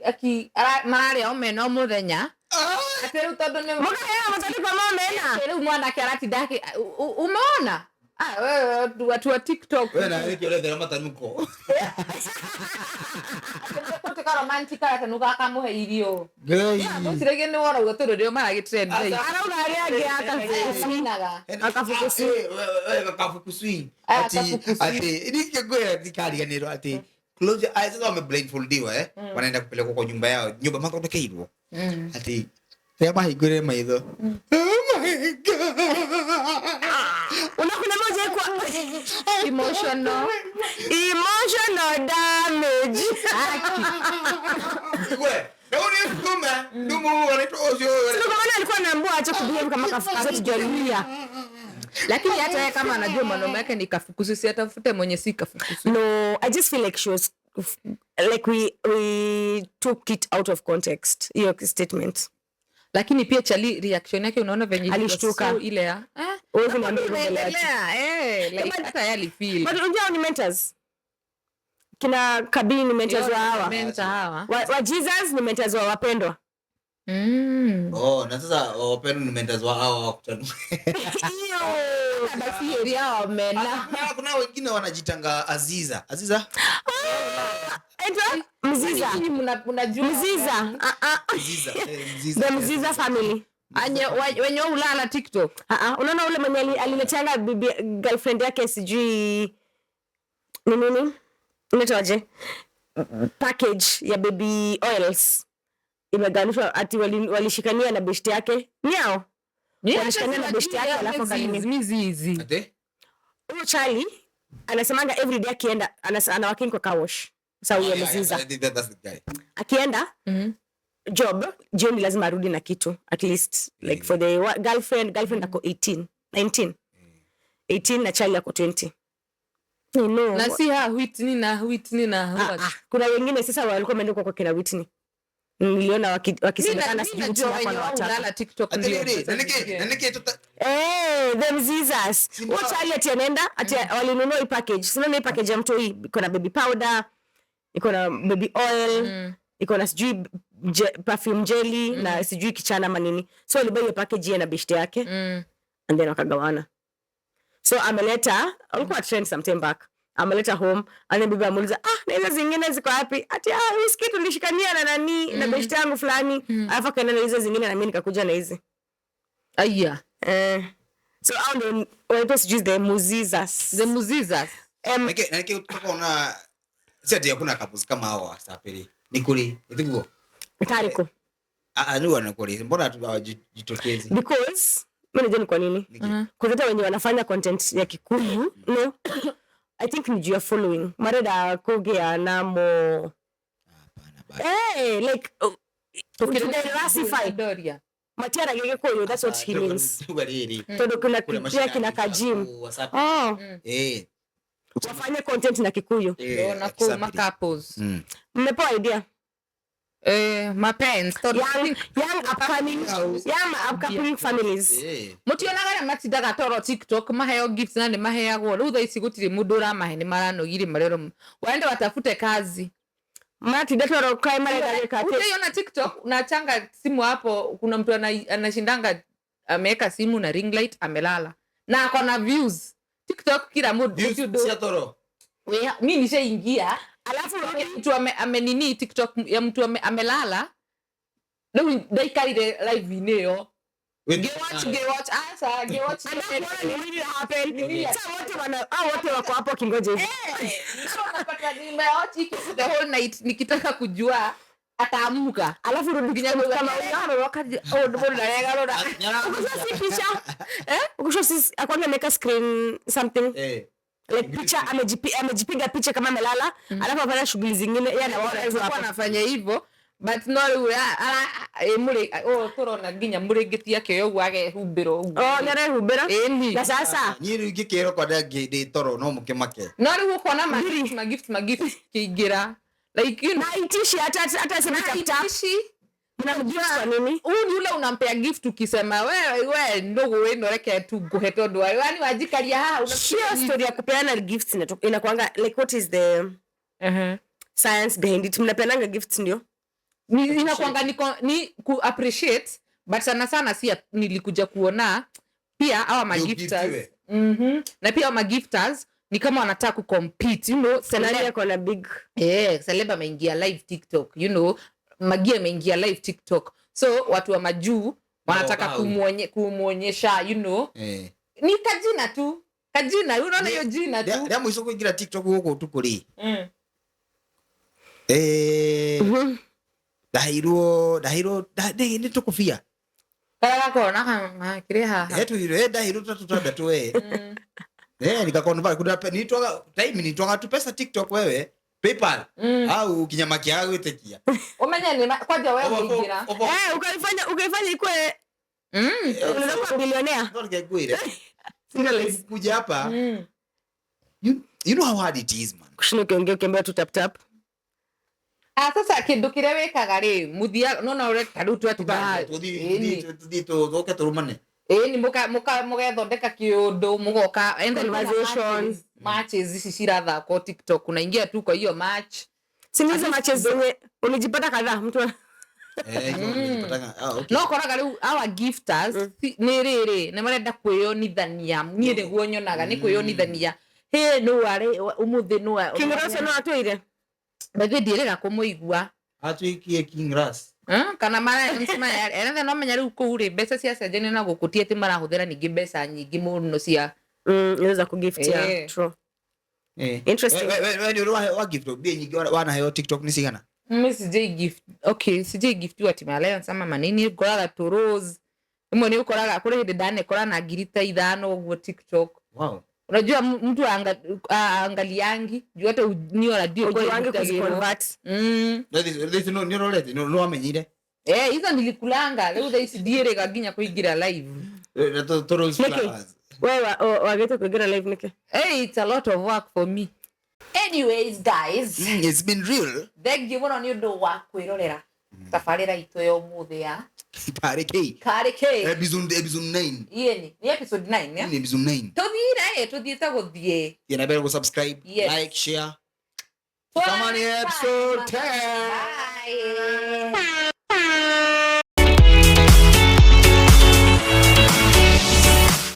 aki mararia omena omuthenya. Ateru tondu ni rĩu mwanake aratinda umeona? Wewe watu wa TikTok. Wewe na wewe urethera matanuko. Kutika romantic atanuka akamuhe irio. Gũtirĩ nĩ wona ũguo tondũ nĩo maragĩ trend. Arauga arĩa angĩ akafukusi. Wewe kafukusi. Ati nikigwira ndikariganĩrwo ati close your eyes. Sasa wameblindfoldiwa wanaenda kupelekwa kwa nyumba yao, nyumba mathondekeirwo. Ati rĩa mahingũrĩre maitho. Oh my God. Unakuna moja kwa emotional damage. Wewe alikuwa anaambiwa acha kubehave kama kafukusi tujalia. Lakini hata yeye kama anajua mwanaume yake ni kafukusi, si atafute mwenye si kafukusi. No, I just feel like she was like we took it out of context, your statement. Lakini pia Chali reaction yake unaona venye alishtuka so ile ya wewe unaendelea like hata yeye alifeel. But unajua ni mentors. Kina Kabini ni mentors wa hawa. Mentor hawa. Wa Jesus ni mentors wa wapendwa. Oh, na sasa wapendwa ni mentors wa hawa wa kutanu. Hiyo. Basi area wa mena. Kuna wengine wanajitanga Aziza. Aziza? Enter Mziza. Mnajua Mziza. Mziza. Mziza. The Mziza family. Anye wenye ulala TikTok. Unaona ule mwenye aliletanga bibi girlfriend yake sijui ni nini? Inaitwaje? Package ya baby oils. Imeganishwa ati walishikania na beshte yake. Niao. Walishikania na beshte yake alafu kanini. Mizizi. Ate? Huyo Charlie anasemanga every day akienda anawaking kwa car wash. Sasa huyo Mziza. That's the guy. Akienda job jioni lazima arudi na kitu at least like for the girlfriend ako 18, 19. 18 na Charlie ako 20. No. Na si ha Whitney na Kuna wengine sasa walikuwa wameenda kwa kina Whitney. Niliona wakisemekana sijui Whitney hapo na wataka TikTok ndio. Them Mzizas. Huyo Charlie ati anaenda ati walinunua hii package. Sina hii package ya mtu hii iko na baby powder, iko na baby oil, iko na sijui perfume jelly na sijui kichana manini. So alibuy hiyo package na beshte yake. And then wakagawana. So ameleta, alikuwa trend some time back. Ameleta home and then bibi amuuliza, na hizo zingine ziko wapi? Ati whisky tulishikania na nani na beshte yangu fulani. Alafu akaenda na hizo zingine na mimi nikakuja na hizi. Aya. So hao ndio wanaitwa sijui the Muzizas. The Muzizas. Nake utaona si ati hakuna couples kama hawa sapeli. Ni kuli, ndivyo. Tariko. Ni wanakuli. Mbona hawajitokezi? Because mimi najua ni kwa nini. Kwa sababu wenye wanafanya content ya Kikuyu, no. I think ni juu ya following. Mareda kogea namo. Hapana basi. Like to diversify. Matiara Gikuyu, that's what he means. Todo kuna pia kina Kajim. Oh. Wafanye content na Kikuyu. Na kuma couples. Mmepewa idea. Mapenzi young upcoming families. Mutionaga na matindaga toro TikTok maheo gifts na ni maheagwo riu thaa ici gutiri mundu uramahe ni maranogire marero waende watafute kazi. Matinda toro kai marenda gika. Utaiona TikTok unachanga simu hapo kuna mtu anashindanga ameweka simu na ring light amelala na ako na views TikTok kila mundu si toro. Mimi nishaingia. Alafu mtu amenini TikTok ya mtu amelala leo ndaikarire live ineo Ngewatch asa ngewatch nini happen. Sasa wote wana wote wako hapo kingoje hivi. So unapata nimewatch the whole night nikitaka kujua ataamka. Alafu rudi kama huyo wakati ndio rora. Ukisha si picha. Ukisha si akwambia make screen something. Like picha amejipiga picha kama amelala alafu afanya shughuli zingine yeye anaona hizo hapo anafanya hivyo but no muri turona nginya muringiti yake yo agehumbĩrwo ũguo nĩarehumbĩra na sasa niĩ rĩu ingĩkĩrwo kwa ndĩ toro no mũkĩmake no rĩu ũkona ma gift kĩingĩra like you know na itishi hata sema tap tap itishi Mnamgift kwa nini? Huyu ni ule unampea gift ukisema we ndugu wenu reke tu nguhe tondu yani wajikaria haha. Sio story ya kupeana gifts inakuanga like what is the science behind it? Mnapeananga gifts ndio? Inakuanga ni ku appreciate, but sana sana si nilikuja kuona pia hawa magifters. Na pia hawa magifters ni kama wanataka ku compete, you know, celeb yako na big celeb ameingia live TikTok, you know, Magia ameingia live TikTok. So watu wa majuu wanataka kumuonyesha, you know. Ni kajina tu. Kajina, unaona hiyo jina tu. Ndio mwisho kuingia TikTok huko tukuri. Dahiro ni tukufia. Kala kona kama kile haha. Yetu ile dahiro tatu tu wewe. Nikakonvert kuna nitwaga time nitwaga tu pesa TikTok wewe. PayPal au kinyama kia gwitekia. Umenya ni kwaja wewe kuingira. Ukaifanya ikue unakuwa billionaire. Ndio ngekuire. Kuja hapa. You know how hard it is, man. Kushinda ukiongea ukiambia tu tap tap. Sasa kindu kiria wikaga ri muthia no no ta riu twatiga tuthi tuthoke turumane. Ni mugethondeka kiundu mugoka and then conversation matches ici cirathakwo TikTok unaingia tu kwa hiyo match. Si hizo matches zenye ulijipata kadhaa mtu nilipatanga. Okay. No koraga riu our gifters ni riri ni marenda kwiyonithania nie niguo nyonaga ni kwiyonithania he no are umuthi no King Ross no atwire bathi ndirira kumuigua atuikie King Ross kana mara msema enethe no menya riu kuu ri mbeca cia cenjania na guku ti ati marahuthira ningi mbeca nyingi muno cia inaweza kugift ya true. Interesting. Wewe ni wa gift bi nyingi wanaheo TikTok ni cigana? Mimi sijai gift. Okay, sijai gift wa team alliance ama manini ngoraga tu rose. Imwe ni ukoraga kuri hindi ndanekora na ngiri ta 5 uguo TikTok. Wow. Unajua mtu angaliangi juu hata ni radio kwa wange kuziconvert. This no ni rolete no amenyire. Hizo nilikulanga leo thaa ici ndiĩrĩga nginya kuingira live. To rose flowers. Wewe wagete kuingira live nike? Hey, it's a lot of work for me. Anyways guys, it's been real. Thank you muno ni undu wa kwirorera tabarĩra itũ ya ũmũthĩ ya Karĩ K. Episode 9. Ieni, ni episode 9 ya? Ni episode 9. Tuthire, tuthiĩte gũthiĩ. Yeah, na better go subscribe, yes. Like, share. Come on, episode 10. Bye.